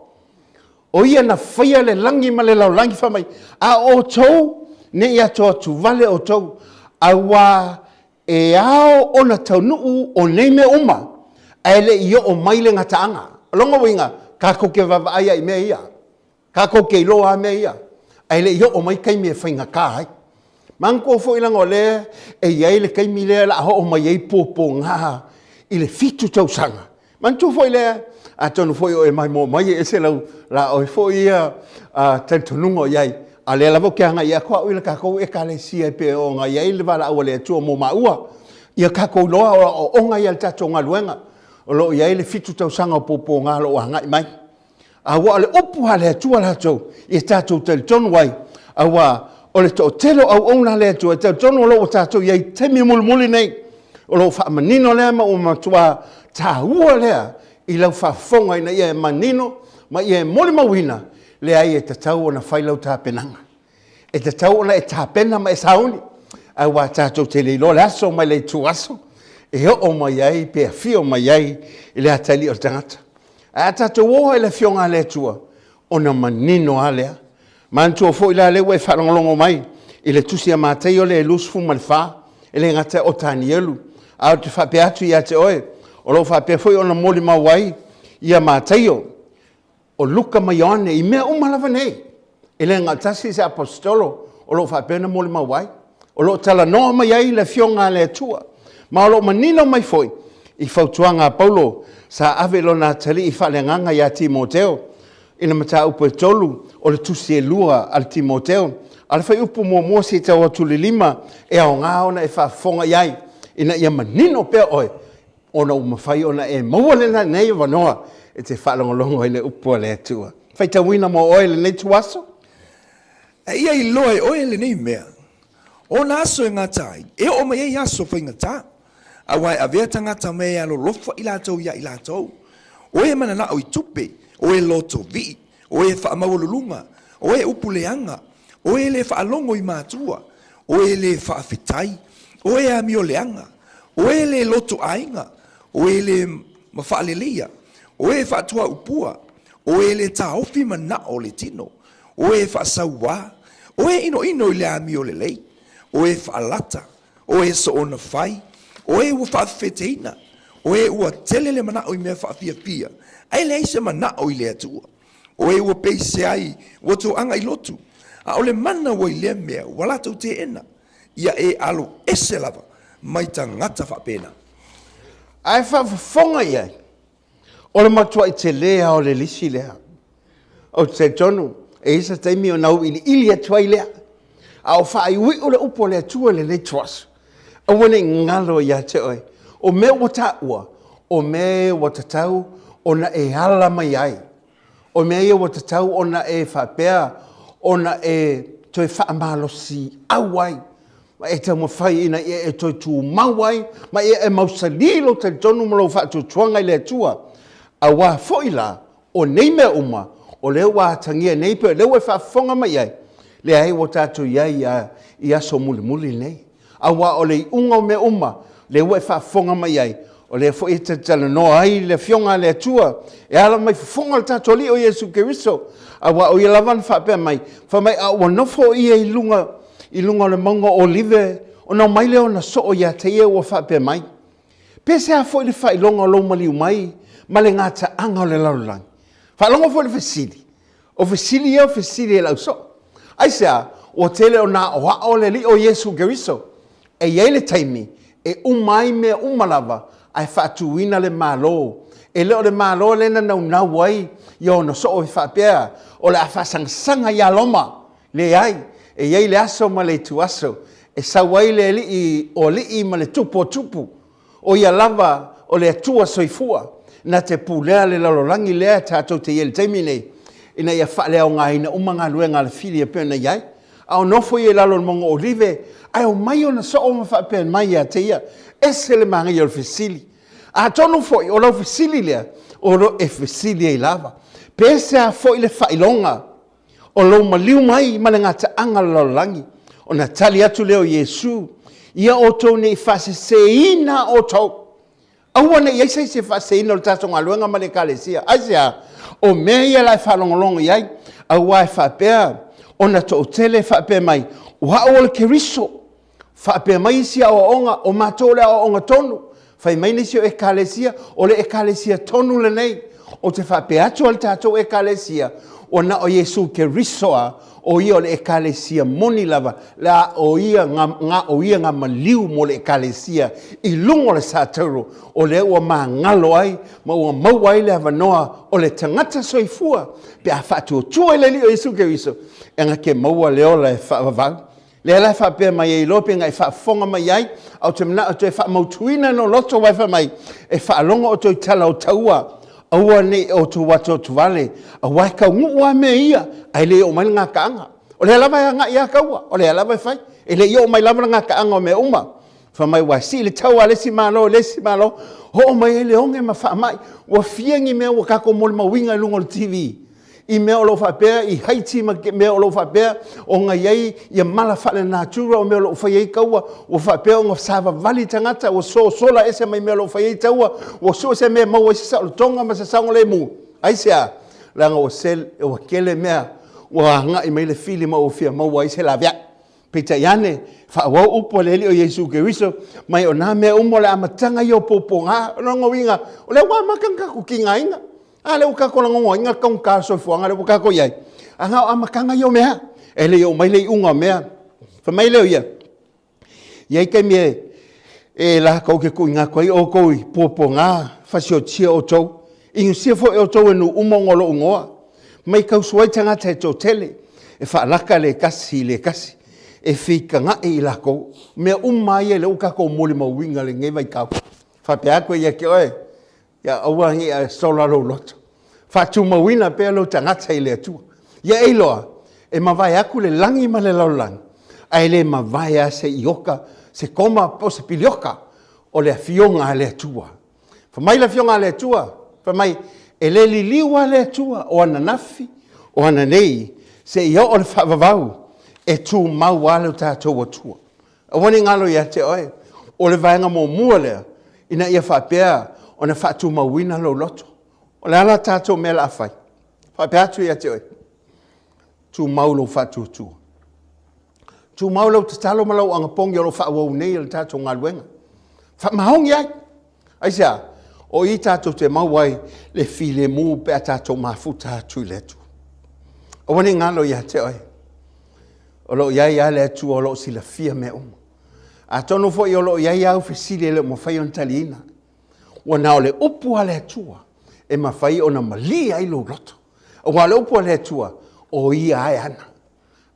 O ia na faia le lagi ma le lalolagi fai mai, a outou ne i atuatuvale outou, auā e ao ona taunuu o nei mea uma, ae le i oo mai le gataaga. O lona uiga, tatou te vaavaai lava i mea ia. Tatou te iloa lava mea ia, ae le i oo mai taimi e faigata ai. Manatua foi leaga o lea e i ai le taimi lea o le a oo mai ai puapuaga i le fitu tausaga. Manatua foi lea, atonu foi o e maimoa mai e ese lau la oe foi ia talitonuga o i ai, a o lea lava ou te agai atu au i le tatou Ekalesia e pei ona i ai le valaau a le Atua mo maua. Ia tatou iloa o aoaoga ia i le tatou galuega, o lo o i ai le fitu tausaga o puapuaga o lo o agai mai. Aua o le upu a le Atua latou ia tatou talitonu ai, aua o le toatele o auauna a le Atua e talitonu o lo o ua tatou i ai i taimi mulimuli nei, o lo o faamanino lea ma ua matua taua lea i lau faafofoga ina ia e manino ma ia e molimauina, leai e tatau ona fai lau tapenaga. E tatau ona e tapena ma e sauni, aua tatou te le iloa le aso mai le ituaso e oo mai ai pe afio mai ai i le atalii o le tagata. Ae a tatou o i le Afioga a le Atua, ona manino lava lea. Manatua foi la lea ua e faalogologo mai i le Tusi a Mataio lea e 24, e le gata o Tanielu, ae ou te faapea atu ia te oe, o lo o faapea foi ona molimau ai ia Mataio, o Luka ma Ioane i mea uma lava nei. E le na o le tasi se aposetolo o lo o faapea ona molimau ai. O lo o talanoa mai ai le Afioga a le Atua. Ma o lo o manino mai foi i fautuaga a Paulo sa ave i lona atalii faaleagaga ia Timoteo i le mataupu e tolu o le tusi e lua a le Timoteo. A o le fuaiupu muamua seia tau atu i le lima, e aoga ona e faafofoga i ai ina ia manino pea oe ona ua mafai ona e maua lenei avanoa e te faalogologo ai i le upu a le Atua. Faitauina mo oe lenei ituaso. A ia iloa e oe lenei mea, o nā aso e gata ai, e oo mai ai aso faigata, aua e avea tagata mea e alolofa i latou iā i latou, o e mananao i tupe, o e lotovii, o e faamaualuluga, o e upu leaga, o e le faalogo i matua, o e le faafetai, o e amio leaga, o e le loto aiga, o e le mafaaleleia, o e faatuaupua, o e le taofi manao o le tino, o e faasauā, o e inoino i le amio lelei, o e faalata, o e soona fai, o e ua faafefeteina, o e ua tele le manao i mea faafiafia, ae leai se manao i le Atua, o e ua peise ai ua toaga i lotu, a o le mana ua i lea mea ua latou teena, ia e alo ese lava mai tagata faapena. Ae faafofoga i ai, O le matuai tele lava o le lisi lea. Ou te talitonu, e i ai se taimi ona auiliili atu ai lea. A o faaiuiu le upu a le Atua i lenei ituaso, aua ne i galo ia te oe. O mea ua taua, o mea ua tatau ona e ala mai ai. O mea ia ua tatau ona e faapea ona e toe faamalosiau ai ma e taumafai ina ia e toe tumau ai ma ia e mausali lou talitonu ma lou faatuatuaga i le Atua. Aua foi la, o nei mea uma, o lea ua atagia nei pe o lea ua e faafofoga mai i ai, leai ua tatou i ai i aso mulimuli nei. Aua o le iuga o mea uma, lea ua e faafofoga mai ai, o lea foi e talatalanoa ai le Afioga a le Atua, e ala mai fofoga o le tatou Alii o Iesu Keriso, aua o Ia lava na faapea mai, fai mai, a ua nofo Ia i luga, i luga o le mauga o Olive, ona omai lea ona soo ia te Ia ua faapea mai, Pe se a foi le faailoga o lou maliu mai ma le gataaga o le lalolagi? Faalogo foi le fesili, O fesili ia o fesili e lau soo. Aisea? Ua tele ona aʻoaʻo le Alii o Iesu Keriso. E i ai le taimi e uma ai mea uma lava ae faatuina le Malo. E le o le Malo lea na naunau ai ia ona soo e faapea o le a faasangasaga ia Roma. Leai, e i ai le aso ma le ituaso e sau ai le Alii o alii ma le Tupu o tupu. O ia lava o le Atua soifua, na te pulea le lalolagi lea tatou te i ai i le taimi nei, ina ia faaleaogaina uma galuega a le fili e pei ona i ai. A o nofo ia i lalo o le mauga o Olive, ae omai ona soo ma faapea mai ia te ia, Ese le manaia o le fesili. Atonu foi o lau fesili lea o lo o e fesili ai lava, pe sea foi le faailoga o lou maliu mai ma le gataaga o le lalolagi. Ona tali atu lea o Iesu, Ia outou ne i faaseseina outou. Aua ne i i ai se isi e faaseseina o le tatou galuega ma le Ekalesia. Aisea? O mea ia la e faalogologo i ai, aua e faapea ona toatele e faapea mai, O au o le Keriso. Faapea mai isi aoaoga, o matou o le aoaoga tonu. Fai mai nisi o ekalesia, o le ekalesia tonu lenei. Ou te faapea atu a le tatou ekalesia, ua na o Iesu Keriso a, o ia o le ekalesia moni lava, la o ia nga o ia nga maliu mo le ekalesia i luga o le satauro, o lea ua magalo ai ma ua maua ai le avanoa o le tagata soifua pe a faatuatua i le Alii o Iesu Keriso, e na te maua le ola e faavavau. Lea la e faapea mai ai loa pe na e faafofoga mai ai, ae ou te manao e toe faamautuina lou loto aua e fai mai, e faalogo outou i tala o taua, aua ne i outou atuatuvale, aua e taunuu lava mea ia, ae le i oo mai le gataaga. O lea lava e agai lava taua, o lea lava e fai, e le i oo mai lava le gataaga o mea uma. Fai mai ua sii le taua a le isi Malo i le isi Malo, oo mai ai le oge ma faamai. Ua fia ni mea ua tatou molimauina i luga o le TV, i mea o lo o faapea i Haiti ma mea o lo o faapea ona i ai ia mala faalenatura o mea o lo o fai ai taua, ua faapea ona savavali tagata, ua sosola ese mai mea o lo o fai ai taua, ua sue se mea e maua ai se saolotoga ma se saogalemu. Aisea? Leaga ua, sel, ua tele mea ua agai mai le fili ma ua fia maua ai se laveai. Peitai ane, faaauau upu a le Alii o Iesu Keriso, mai o nā mea uma o le amataga ia o pōpōgā. O lona uiga, o lea ua amata ona tatou tigaina. A lea ua tatou lagonaina le taugata o le soifuaga lea ua tatou i ai. A na o amataga ia o mea, e le i oo mai le iuga o mea. Fai mai lea o ia, i ai taimi e, e latou te tuuina atu ai outou i puapuaga, fasiotia outou, inusia foi outou e nuu uma ona o lou igoa. Mai tausu ai tagata e toatele, e faalaka le tasi i le tasi, e feitagaʻi i latou. Mea uma lava ia lea ua tatou molimauina i lenei vaitau. Faapea atu ai ia te oe, Ia aua ne i sola lou loto. Faatumauina pea lou tagata i le Atua. Ia e iloa, e mavae atu le lagi ma le lalolagi, ae le mavae lava se ioka, se koma po o se pilioka o le Afioga a le Atua. Fai mai le Afioga a le Atua, fai mai, e le liliu lava le Atua o ananafi, o ananei, seia oo le faavavau, e tumau lava lo tatou Atua. Aua ne i galo ia te oe, o le vaega muamua lea, ina ia faapea ona faatumauina lou loto. O le a la tatou mea o le a fai? Faapea atu ia te oe, tumau lou faatuatua. Tumau lau tatalo ma lau anapogi o lo o faaauau nei e le tatou galuega. Faamaoni ai. Aisea? O i tatou te maua ai le filemu pe a tatou mafuta atu i le Atua. Aua ne i galo ia te oe. O lo o i ai lava le Atua o lo o silafia mea uma. Atonu foi o lo o i ai au fesili e le o mafai ona taliina. Ua na o le upu a le Atua e mafai ona malie ai lou loto. Aua o le upu a le Atua, o ia e ana.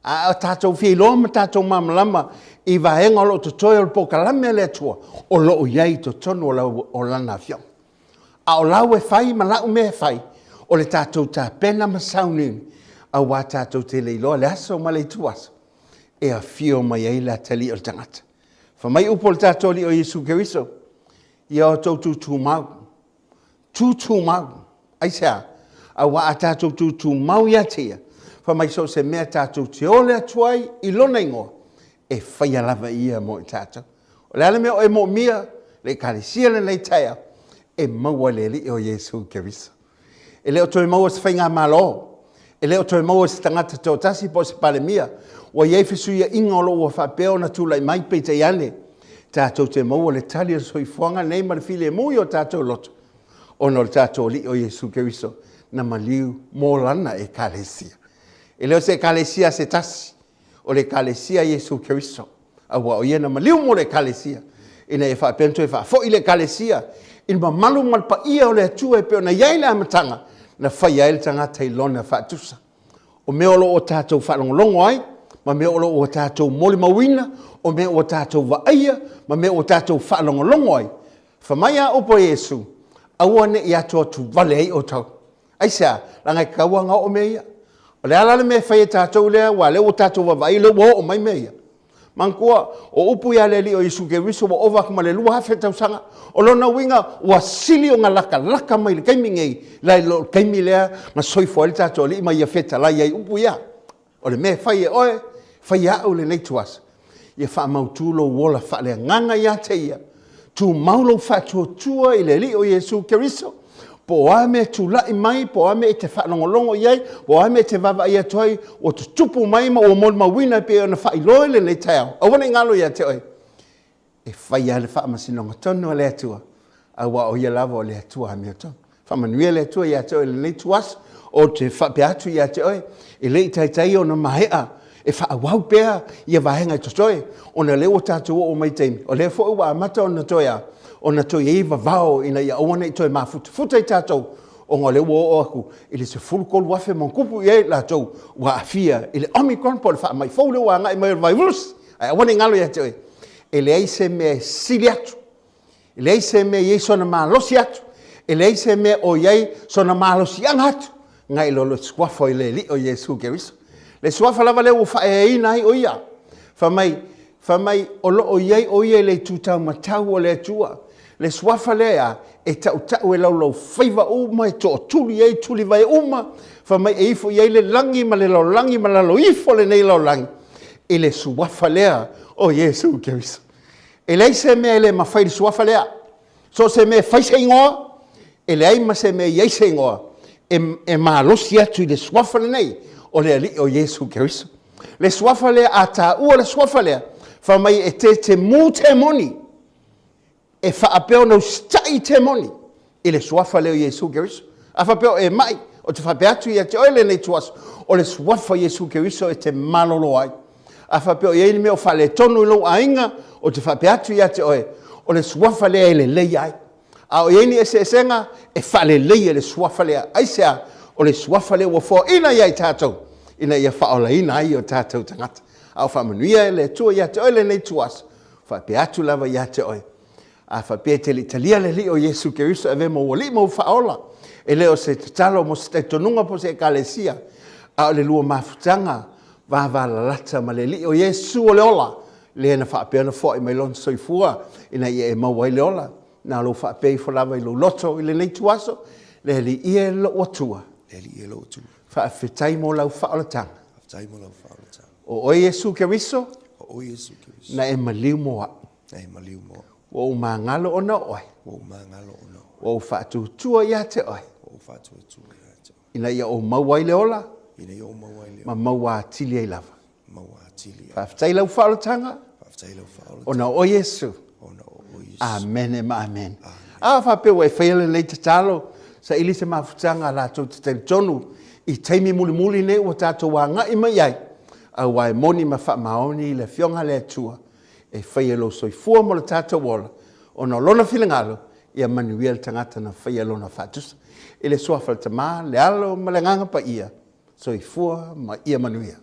A o tatou fia iloa ma tatou malamalama i vaega o lo o totoe o le polokalame a le Atua, o lo o i ai i totonu o Lana Afioga. A o lau e fai ma lau mea e fai, o le tatou tapena ma sauniuni, aua tatou te le iloa le aso ma le ituaso e afio mai ai le atalii o le tagata. Fai mai upu o le tatou Alii o Iesu Keriso, Ia outou tutumau, tutumau. Aisea? Aua a tatou tutumau ia te ia, fai mai so o se mea tatou te ole atu ai i lona igoa, e faia lava e ia mo i tatou. O le a le mea o e moomia, le Ekalesia lenei taeao, e maua i le Alii o Iesu Keriso. E le o toe maua se faigamalo, e le o toe maua se tagata toatasi po o se Palemia. Ua i ai fesuiaiga o lo o ua faapea ona tulai mai, peitai ane, tatou te maua le tali o le soifuaga nei ma le filemu i o tatou loto, ona o le tatou Alii o Iesu Keriso na maliu mo Lana Ekalesia. E le o se Ekalesia a se tasi. O le Ekalesia a Iesu Keriso, aua o Ia na maliu mo le Ekalesia, ina ia faapea ona toe faafoi le Ekalesia i le mamalu ma le paia o le Atua e pei ona i ai le amataga na faia ai le tagata i Lona faatusa. O mea o lo o tatou faalogologo ai, ma mea o lo o ua tatou molimauina, o mea ua tatou vaaia, ma mea ua tatou faalogologo ai, fai mai lava upu a Iesu, aua ne i atuatuvale ai outou. Aisea? Leaga e tatau lava ona oo mea ia. O le a la le mea e fai e tatou lea aua o lea ua tatou vaavaai o lea ua oo mai mea ia? Manatua, o upu ia a le Alii o Iesu Keriso ua ova atu ma le 2000 tausaga. O lona uiga, ua sili ona latalata mai i le taimi nei nai lo le taimi lea na soifua ai le tatou Alii ma ia fetalai ai upu ia. O le mea e fai e oe, fai e au lenei ituaso, ia faamautu lou ola faaleagaga ia te Ia, tumau lou faatuatua i le Alii o Iesu Keriso, po o a mea e tulai mai, po o a mea e te faalogologo i ai, po o a mea e te vaavaai atu ai, ua tutupu mai ma ua molimauina e pei ona faailoa i lenei taeao, aua ne i galo ia te oe, e fai lava le faamasinoga tonu a le Atua, aua o Ia lava o le Atua amiotonu. Faamanuia le Atua ia te oe i lenei ituaso, ou te faapea atu ia te oe, e le i taitai ona maea e faaauau pea ia vaega e totoe, ona o lea ua tatou oo mai i taimi, o lea foi ua amata ona toe a, ona toe i ai vavao ina ia aua ne i toe mafutafuta i tatou, ona o lea ua oo atu i le 13,000 ma ona tupu i ai latou ua aafia i le Omicron po o le faamai fou lea ua agai mai o le vairus. Ae aua ne i galo ia te oe, e leai se mea e sili atu, e leai se mea e i ai sona malosi atu, e leai se mea o i ai sona malosiaga atu, nai lo le suafa o le Alii o Iesu Keriso. Le suafa lava lea ua faaeaina ai o ia, fai mai, fai mai o lo o i ai o ia i le itu taumatau o le Atua. Le suafa lea e tautau e laulaufaiva uma, e tootuli ai tulivae uma, fai mai e ifo i ai le lagi ma le lalolagi ma lalo ifo o lenei lalolagi, i le suafa lea o Iesu Keriso. E leai se mea e le mafai i le suafa lea. So o se mea e fai se igoa, e leai ma se mea e i ai se igoa e, e malosi atu i le suafa lenei o le Alii o Iesu Keriso. Le suafa lea, a taua le suafa lea, fai mai e tetemu temoni, e faapea ona usitai temoni i le suafa lea o Iesu Keriso. A faapea o e mai, ou te faapea atu ia te oe lenei ituaso, o le suafa o Iesu Keriso e te malolo ai. A faapea o i ai ni mea o faaletonu i lou aiga, ou te faapea atu ia te oe, o le suafa lea e lelei ai. A o i ai ni eseesega, e faalelei e le suafa lea. Aisea? O le suafa lea ua foaina ia i tatou, ina ia faaolaina ai o tatou tagata. A o faamanuia e le Atua ia te oe lenei ituaso, faapea atu lava ia te oe, A faapea e te le i talia le Alii o Iesu Keriso e avea ma ou Alii ma ou Faaola, e le o se tatalo mo se talitonuga po o se Ekalesia, a o le lua mafutaga vavalalata ma le Alii o Iesu o le ola, lea na faapea ona foai mai Lona soifua ina ia e maua ai le ola. Na lou faapea ifo lava i lou loto i lenei ituaso, Le Alii e lou Atua. Le Alii e lou Atua. Faafetai mo lau faaolataga. Faafetai mo lau faaolataga. O oe Iesu Keriso. O oe Iesu Keriso. Na e maliu mo au. Na e maliu mo au. Ua ou magalo ona o oe. Ua ou magalo ona o oe. Ua ou faatuatua ia te oe. Ua ou faatuatua ia te oe. Ina ia ou maua ai le ola. Ina ia ou maua ai le ola. Ma maua atili ai lava. Maua atili ai. Faafetai lau faaolataga. Faafetai lau faaolataga. Ona o oe Iesu. Ona o oe Iesu. Amene ma amene. A faapea ua e faia lenei tatalo, saili se mafutaga a latou te talitonu i taimi mulimuli nei ua tatou agai mai ai, aua e moni ma faamaoni le Afioga a le Atua e faia lou soifua mo le tatou ola, ona o Lona finagalo, ia manuia le tagata na faia Lona faatusa. I le Suafa o le Tama, le Alo ma le Agaga Paia, soifua ma ia manuia.